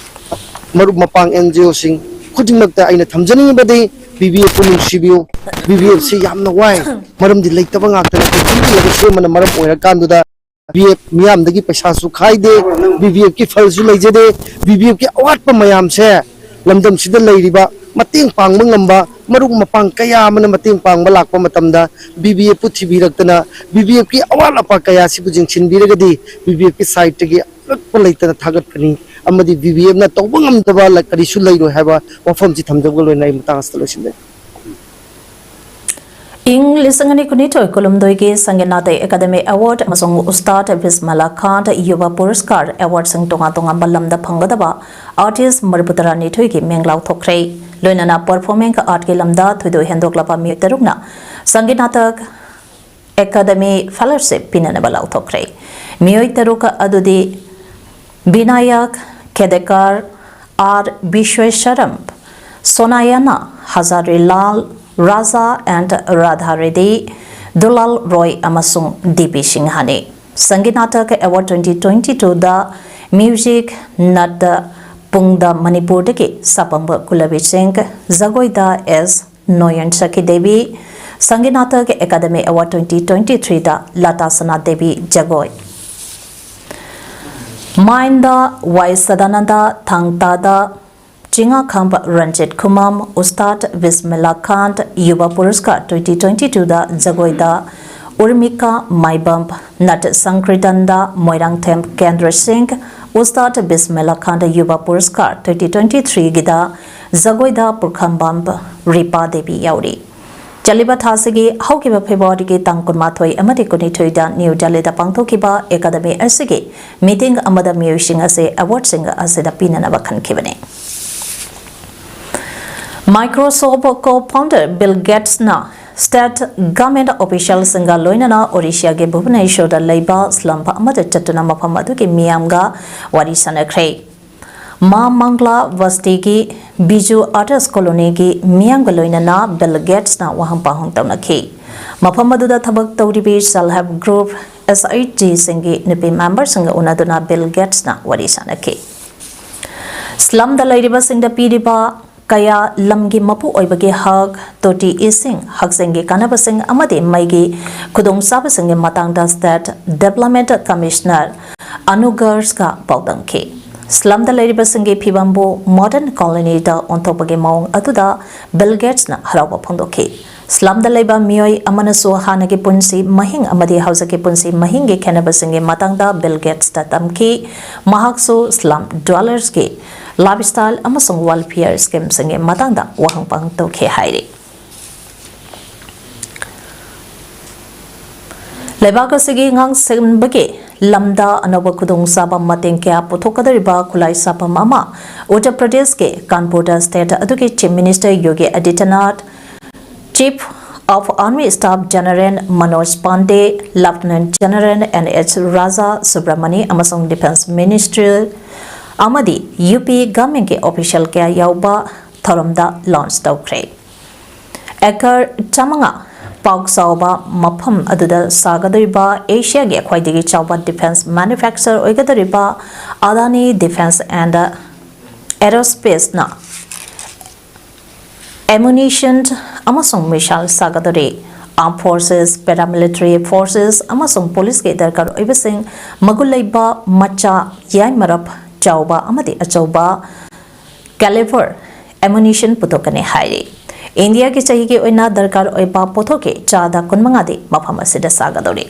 ꯃꯔꯨꯞ ꯃꯄꯥꯡ NGO ꯁꯤꯡ ꯈꯨꯗꯤꯡꯃꯛꯇ ꯑꯩꯅ ꯊꯝꯖꯅꯤꯡꯉꯤꯕꯗꯤ BBF ꯄꯨ ꯅꯨꯡꯁꯤꯕꯤꯌꯨ꯫ BBF ꯁꯤ ꯌꯥꯝꯅ ꯋꯥꯏ, ꯃꯔꯝꯗꯤ ꯂꯩꯇꯕ ꯉꯥꯛꯇꯅ ꯄꯨꯟꯁꯤꯜꯂꯒ ꯁꯦꯝꯕꯅ ꯃꯔꯝ ꯑꯣꯏꯔꯀꯥꯟꯗꯨꯗ BBF ꯃꯤꯌꯥꯝꯗꯒꯤ ꯄꯩꯁꯥꯁꯨ ꯈꯥꯏꯗꯦ, BBF ꯀꯤ ꯐꯜꯁꯨ ꯂꯩꯖꯗꯦ꯫ BBF ꯀꯤ ꯑꯋꯥꯠꯄ ꯃꯌꯥꯝꯁꯦ ꯂꯝꯗꯝꯁꯤꯗ ꯂꯩꯔꯤꯕ ꯃꯇꯦꯡ ꯄꯥꯡꯕ ꯉꯝꯕ ꯃꯔꯨꯞ ꯃꯄꯥꯡ ꯀꯌꯥ ꯑꯃꯅ ꯃꯇꯦꯡ ꯄꯥꯡꯕ ꯂꯥꯛꯄ ꯃꯇꯝꯗ BBF ꯄꯨ ꯊꯤꯕꯤꯔꯛꯇꯅ BBF ꯀꯤ ꯑꯋꯥꯠ ꯑꯄꯥ ꯀꯌꯥꯁꯤꯕꯨ ꯌꯦꯡꯁꯤꯟꯕꯤꯔꯒꯗꯤ BBF ꯀꯤ side ꯇꯒꯤ ꯑꯀꯛꯄ ꯂꯩꯇꯅ ꯊꯥꯒꯠꯀꯅꯤ ꯑꯃꯗꯤ BBF ꯅ ꯇꯧꯕ ꯉꯝꯗꯕ ꯀꯔꯤꯁꯨ ꯂꯩꯔꯣꯏ ꯍꯥꯏꯕ ꯋꯥꯐꯝꯁꯤ ꯊꯝꯖꯕꯒ ꯂꯣꯏꯅꯅ ꯑꯩ ꯃꯇꯥꯡ ꯑꯁꯤꯗ ꯂꯣꯏꯁꯤꯟꯖꯒꯦ꯫ ꯏꯪ ꯂꯤꯁꯤꯡ ꯑꯅꯤ ꯀꯨꯟꯅꯤꯊꯣꯏ ꯀꯨꯟꯍꯨꯝꯗꯣꯏꯒꯤ ꯁꯪꯒꯤꯠ ꯅꯥꯇꯛ ꯑꯦꯀꯥꯗꯃꯤ ꯑꯦꯋꯥꯔꯗ ꯑꯃꯁꯨꯡ ꯎꯁꯇꯥꯗ ꯕꯤꯁꯃꯤꯜꯂꯥ ꯈꯥꯟ ꯌꯨꯕ ꯄꯨꯔꯁꯀꯥꯔ ꯑꯦꯋꯥꯔꯗꯁꯤꯡ ꯇꯣꯉꯥꯟ ꯇꯣꯉꯥꯟꯕ ꯂꯝꯗ ꯐꯪꯒꯗꯕ ꯑꯥꯔꯇꯤꯁ ꯃꯔꯤꯐꯨ ꯇꯔꯥꯅꯤꯊꯣꯏꯒꯤ ꯃꯤꯡ ꯂꯥꯎꯊꯣꯛꯈ꯭ꯔꯦ꯫ ꯂꯣꯏꯅꯅ ꯄꯔꯐꯣꯔꯃꯤꯡ ꯑꯥꯔꯠꯀꯤ ꯂꯝꯗ ꯊꯣꯏꯗꯣꯛ ꯍꯦꯟꯗꯣꯛꯂꯕ ꯃꯤꯑꯣꯏ ꯇꯔꯨꯛꯅ ꯁꯪꯒꯤꯠ ꯅꯥꯇꯛ ꯑꯦꯀꯥꯗꯃꯤ ꯐꯦꯂꯣꯁꯤꯞ ꯄꯤꯅꯅꯕ ꯂꯥꯎꯊꯣꯛꯈ꯭ꯔꯦ꯫ ꯃꯤꯑꯣꯏ ꯇꯔꯨꯛ ꯑꯗꯨꯗꯤ ꯕꯤꯅꯥꯌꯛ ꯈꯦꯗꯦꯀꯥꯔ, ꯑꯥꯔ ꯕꯤꯁ꯭ꯋꯦꯁ꯭ꯋꯔꯝ, ꯁꯣꯅꯥꯌꯅꯥ ꯍꯖꯥꯔꯤꯂꯥꯜ, ꯔꯥꯖꯥ ꯑꯦꯟ ꯔꯥꯙꯥ ꯔꯦꯗꯤ, ꯗꯨꯂꯥꯜ ꯔꯣꯏ ꯑꯃꯁꯨꯡ ꯗꯤ ꯄꯤ ꯁꯤꯡꯍꯅꯤ꯫ Sangeet Natak award twenty twenty twoꯗ ꯃ꯭ꯌꯨꯖꯤꯛ ꯅꯠꯇ ꯄꯨꯡꯗ ꯃꯅꯤꯄꯨꯔꯗꯒꯤ ꯁꯥꯄꯝꯕ ꯀꯨꯂꯕꯤ ꯁꯤꯡ, ꯖꯒꯣꯏꯗ S Nayan Sakhi Devi, Sangeet Natak Akademi award twenty twenty threeꯗ ꯂꯇꯥ ꯁꯅꯥ ꯗꯦꯕꯤ ꯖꯒꯣꯏ꯫ ꯃꯥꯏꯟꯗ ꯋꯥꯏ ꯁꯗꯥꯅꯟꯗ, ꯊꯥꯡꯇꯥꯗ ꯆꯤꯉꯥꯈꯝꯕ ꯔꯟꯖꯤꯠ ꯈꯨꯃꯝ, ꯎꯁꯇꯥꯗ ꯕꯤꯁꯃꯤꯜꯂꯥ ꯈꯥꯟ ꯌꯨꯕ ꯄꯨꯔꯁꯀꯥꯔ twenty twenty twoꯗ ꯖꯒꯣꯏꯗ ꯎꯔꯃꯤꯀꯥ ꯃꯥꯏꯕꯝ, ꯅꯠ ꯁꯪꯀ꯭ꯔꯤꯇꯟꯗ ꯃꯣꯏꯔꯥꯡꯊꯦꯝ ꯀꯦꯟꯗ꯭ꯔ ꯁꯤꯡ, ꯎꯁꯇꯥꯗ ꯕꯤꯁꯃꯤꯜꯂꯥ ꯈꯥꯟ ꯌꯨꯕ ꯄꯨꯔꯁꯀꯥꯔ twenty twenty threeꯒꯤꯗ ꯖꯒꯣꯏꯗ ꯄꯨꯔꯈꯝꯕꯝ ꯔꯤꯄꯥ ꯗꯦꯕꯤ ꯌꯥꯎꯔꯤ꯫ ꯆꯠꯂꯤꯕ ꯊꯥꯁꯤꯒꯤ ꯍꯧꯈꯤꯕ ꯐꯦꯕ꯭ꯔꯨꯋꯥꯔꯤꯒꯤ ꯇꯥꯡ ꯀꯨꯟꯃꯥꯊꯣꯏ ꯑꯃꯗꯤ ꯀꯨꯟꯅꯤꯊꯣꯏꯗ ꯅ꯭ꯌꯨ ꯗꯦꯜꯂꯤꯗ ꯄꯥꯡꯊꯣꯛꯈꯤꯕ ꯑꯦꯀꯥꯗꯃꯤ ꯑꯁꯤꯒꯤ ꯃꯤꯇꯤꯡ ꯑꯃꯗ ꯃꯤꯑꯣꯏꯁꯤꯡ ꯑꯁꯤ ꯑꯦꯋꯥꯔꯗꯁꯤꯡ ꯑꯁꯤꯗ ꯄꯤꯅꯅꯕ ꯈꯟꯈꯤꯕꯅꯤ꯫ Microsoft co-founder Bill Gatesꯅ state government officialꯁꯤꯡꯒ ꯂꯣꯏꯅꯅ ꯑꯣꯔꯤꯁꯤꯌꯥꯒꯤ ꯚꯨꯕꯅꯦꯁ꯭ꯋꯔꯗ ꯂꯩꯕ slum ꯑꯃꯗ ꯆꯠꯇꯨꯅ ꯃꯐꯝ ꯑꯗꯨꯒꯤ ꯃꯤꯌꯥꯝꯒ ꯋꯥꯔꯤ ꯁꯥꯅꯈ꯭ꯔꯦ꯫ ꯃꯥ ꯃꯪꯒ꯭ꯂꯥ ꯕꯁꯇꯤꯒꯤ ꯕꯤꯖꯨ ꯑꯥꯔꯇꯤꯁ ꯀꯣꯂꯣꯅꯤꯒꯤ ꯃꯤꯌꯥꯝꯒ ꯂꯣꯏꯅꯅ ꯕꯤꯜ ꯒꯦꯠꯁꯅ ꯋꯥꯍꯪ ꯄꯥꯎꯍꯪ ꯇꯧꯅꯈꯤ꯫ ꯃꯐꯝ ꯑꯗꯨꯗ ꯊꯕꯛ ꯇꯧꯔꯤꯕꯤ self help group, SHGꯁꯤꯡꯒꯤ ꯅꯨꯄꯤ ꯃꯦꯝꯕꯔꯁꯤꯡꯒ ꯎꯅꯗꯨꯅ ꯕꯤꯜ ꯒꯦꯠꯁꯅ ꯋꯥꯔꯤ ꯁꯥꯅꯈꯤ꯫ Slumꯗ ꯂꯩꯔꯤꯕꯁꯤꯡꯗ ꯄꯤꯔꯤꯕ ꯀꯌꯥ ꯂꯝꯒꯤ ꯃꯄꯨ ꯑꯣꯏꯕꯒꯤ ꯍꯛ, ꯇꯣꯇꯤ ꯏꯁꯤꯡ, ꯍꯛꯁꯦꯜꯒꯤ ꯀꯥꯟꯅꯕꯁꯤꯡ ꯑꯃꯗꯤ ꯃꯩꯒꯤ ꯈꯨꯗꯣꯡꯆꯥꯕꯁꯤꯡꯒꯤ ꯃꯇꯥꯡꯗ state development commissioner ꯑꯅꯨꯒꯔꯁꯀ ꯄꯥꯎꯗꯝꯈꯤ꯫ Slumꯗ ꯂꯩꯔꯤꯕꯁꯤꯡꯒꯤ ꯐꯤꯕꯝꯕꯨ modern colonyꯗ ꯑꯣꯟꯊꯣꯛꯄꯒꯤ ꯃꯑꯣꯡ ꯑꯗꯨꯗ ꯕꯤꯜ ꯒꯦꯠꯁꯅ ꯍꯔꯥꯎꯕ ꯐꯣꯡꯗꯣꯛꯈꯤ꯫ Slumꯗ ꯂꯩꯕ ꯃꯤꯑꯣꯏ ꯑꯃꯅꯁꯨ ꯍꯥꯟꯅꯒꯤ ꯄꯨꯟꯁꯤ ꯃꯍꯤꯡ ꯑꯃꯗꯤ ꯍꯧꯖꯤꯛꯀꯤ ꯄꯨꯟꯁꯤ ꯃꯍꯤꯡꯒꯤ ꯈꯦꯠꯅꯕꯁꯤꯡꯒꯤ ꯃꯇꯥꯡꯗ ꯕꯤꯜ ꯒꯦꯠꯁꯇ ꯇꯝꯈꯤ꯫ ꯃꯍꯥꯛꯁꯨ slum dwellersꯀꯤ lifestyle ꯑꯃꯁꯨꯡ welfare schemeꯁꯤꯡꯒꯤ ꯃꯇꯥꯡꯗ ꯋꯥꯍꯪ ꯄꯥꯎꯍꯪ ꯇꯧꯈꯤ ꯍꯥꯏꯔꯤ꯫ ꯂꯩꯕꯥꯛ ꯑꯁꯤꯒꯤ ꯉꯥꯡꯁꯦꯟꯕꯒꯤ ꯂꯝꯗ ꯑꯅꯧꯕ ꯈꯨꯗꯣꯡꯆꯥꯕ ꯃꯇꯦꯡ ꯀꯌꯥ ꯄꯨꯊꯣꯛꯀꯗꯧꯔꯤꯕ ꯈꯨꯠꯂꯥꯏ ꯁꯥꯐꯝ ꯑꯃ ꯎꯠꯇꯔ ꯄ꯭ꯔꯗꯦꯁꯀꯤ ꯀꯥꯟꯄꯨꯔꯗ state ꯑꯗꯨꯒꯤ Chief Minister Yogi Adityanath, Chief of Army Staff General Manoj Pandey, Lieutenant General N H Raja Subramani ꯑꯃꯁꯨꯡ Defence Minister ꯑꯃꯗꯤ U P governmentꯀꯤ official ꯀꯌꯥ ꯌꯥꯎꯕ ꯊꯧꯔꯝꯗ launch ꯇꯧꯈ꯭ꯔꯦ꯫ Acre ꯆꯥꯃꯉꯥ ꯄꯥꯛ ꯆꯥꯎꯕ ꯃꯐꯝ ꯑꯗꯨꯗ ꯁꯥꯒꯗꯧꯔꯤꯕ ꯑꯦꯁꯤꯌꯥꯒꯤ ꯈ꯭ꯋꯥꯏꯗꯒꯤ ꯆꯥꯎꯕ defence manufacturer ꯑꯣꯏꯒꯗꯧꯔꯤꯕ Adani Defence and Aerospaceꯅ ammunition ꯑꯃꯁꯨꯡ missile ꯁꯥꯒꯗꯧꯔꯤ꯫ Armed forces, paramilitary forces ꯑꯃꯁꯨꯡ policeꯀꯤ ꯗꯔꯀꯥꯔ ꯑꯣꯏꯕꯁꯤꯡ ꯃꯒꯨꯟ ꯂꯩꯕ ꯃꯆꯥ, ꯌꯥꯏꯃꯔꯞ ꯆꯥꯎꯕ ꯑꯃꯗꯤ ꯑꯆꯧꯕ caliber ammunition ꯄꯨꯊꯣꯛꯀꯅꯤ ꯍꯥꯏꯔꯤ꯫ ꯏꯟꯗꯤꯌꯥꯒꯤ ꯆꯍꯤꯒꯤ ꯑꯣꯏꯅ ꯗꯔꯀꯥꯔ ꯑꯣꯏꯕ ꯄꯣꯠꯊꯣꯛꯀꯤ ꯆꯥꯗ ꯀꯨꯟꯃꯉꯥꯗꯤ ꯃꯐꯝ ꯑꯁꯤꯗ ꯁꯥꯒꯗꯧꯔꯤ꯫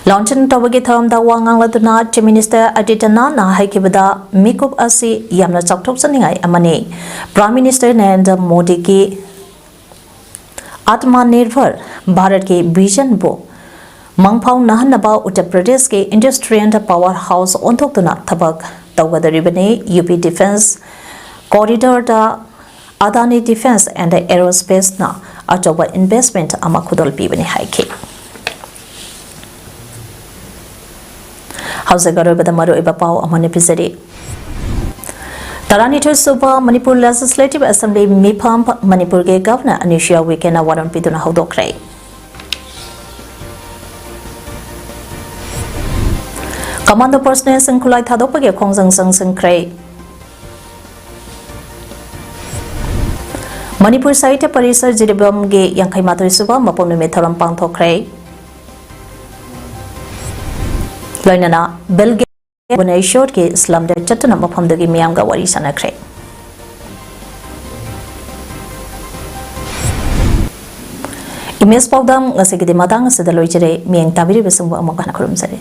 Launching ꯇꯧꯕꯒꯤ ꯊꯧꯔꯝꯗ ꯋꯥ ꯉꯥꯡꯂꯗꯨꯅ Chief Minister Adityanathꯅ ꯍꯥꯏꯈꯤꯕꯗ, ꯃꯤꯀꯨꯞ ꯑꯁꯤ ꯌꯥꯝꯅ ꯆꯥꯎꯊꯣꯛꯆꯅꯤꯡꯉꯥꯏ ꯑꯃꯅꯤ꯫ Prime Minister ꯅꯔꯦꯟꯗ꯭ꯔ ꯃꯣꯗꯤꯒꯤ Atmanirbhar Bharatꯀꯤ visionꯕꯨ ꯃꯪꯐꯥꯎꯅꯍꯟꯅꯕ ꯎꯠꯇꯔ ꯄ꯭ꯔꯗꯦꯁꯀꯤ industrial power house ꯑꯣꯟꯊꯣꯛꯇꯨꯅ ꯊꯕꯛ ꯇꯧꯒꯗꯧꯔꯤꯕꯅꯤ꯫ U P Defence Corridorꯗ Adani Defence and Aerospaceꯅ ꯑꯆꯧꯕ investment ꯑꯃ ꯈꯨꯗꯣꯜ ꯄꯤꯕꯅꯤ ꯍꯥꯏꯈꯤ꯫ ꯍꯧꯖꯤꯛ ꯑꯔꯣꯏꯕꯗ ꯃꯔꯨꯑꯣꯏꯕ ꯄꯥꯎ ꯑꯃꯅ ꯄꯤꯖꯔꯤ꯫ ꯇꯔꯥꯅꯤꯊꯣꯏ ꯁꯨꯕ ꯃꯅꯤꯄꯨꯔ Legislative Assembly ꯃꯤꯐꯝ ꯃꯅꯤꯄꯨꯔꯒꯤ Governor ꯑꯅꯨꯁꯨꯏꯌꯥ ꯎꯏꯀꯦꯅ ꯋꯥꯔꯣꯜ ꯄꯤꯗꯨꯅ ꯍꯧꯗꯣꯛꯈ꯭ꯔꯦ꯫ Commando personnelꯁꯤꯡ ꯈꯨꯠꯂꯥꯏ ꯊꯥꯗꯣꯛꯄꯒꯤ ꯈꯣꯡꯖꯪ ꯆꯪꯁꯤꯟꯈ꯭ꯔꯦ꯫ ꯃꯅꯤꯄꯨꯔ ꯁꯥꯍꯤꯇ꯭ꯌ ꯄꯔꯤꯁꯠ ꯖꯤꯔꯤꯕꯥꯝꯒꯤ ꯌꯥꯡꯈꯩ ꯃꯥꯊꯣꯏ ꯁꯨꯕ ꯃꯄꯣꯛ ꯅꯨꯃꯤꯠ ꯊꯧꯔꯝ ꯄꯥꯡꯊꯣꯛꯈ꯭ꯔꯦ꯫ ꯂꯣꯏꯅꯅ ꯕꯤꯜ ꯒꯦꯠꯁ ꯚꯨꯕꯅꯦꯁ꯭ꯋꯔꯒꯤ slumꯗ ꯆꯠꯇꯨꯅ ꯃꯐꯝꯗꯨꯒꯤ ꯃꯤꯌꯥꯝꯒ ꯋꯥꯔꯤ ꯁꯥꯟꯅꯈ꯭ꯔꯦ꯫ Image ꯄꯥꯎꯗꯝ ꯉꯁꯤꯒꯤꯗꯤ ꯃꯇꯥꯡ ꯑꯁꯤꯗ ꯂꯣꯏꯖꯔꯦ꯫ ꯃꯤꯠꯌꯦꯡ ꯇꯥꯕꯤꯔꯤꯕꯁꯤꯡꯕꯨ ꯑꯃꯨꯛ ꯍꯟꯅ ꯈꯨꯔꯨꯝꯖꯔꯤ꯫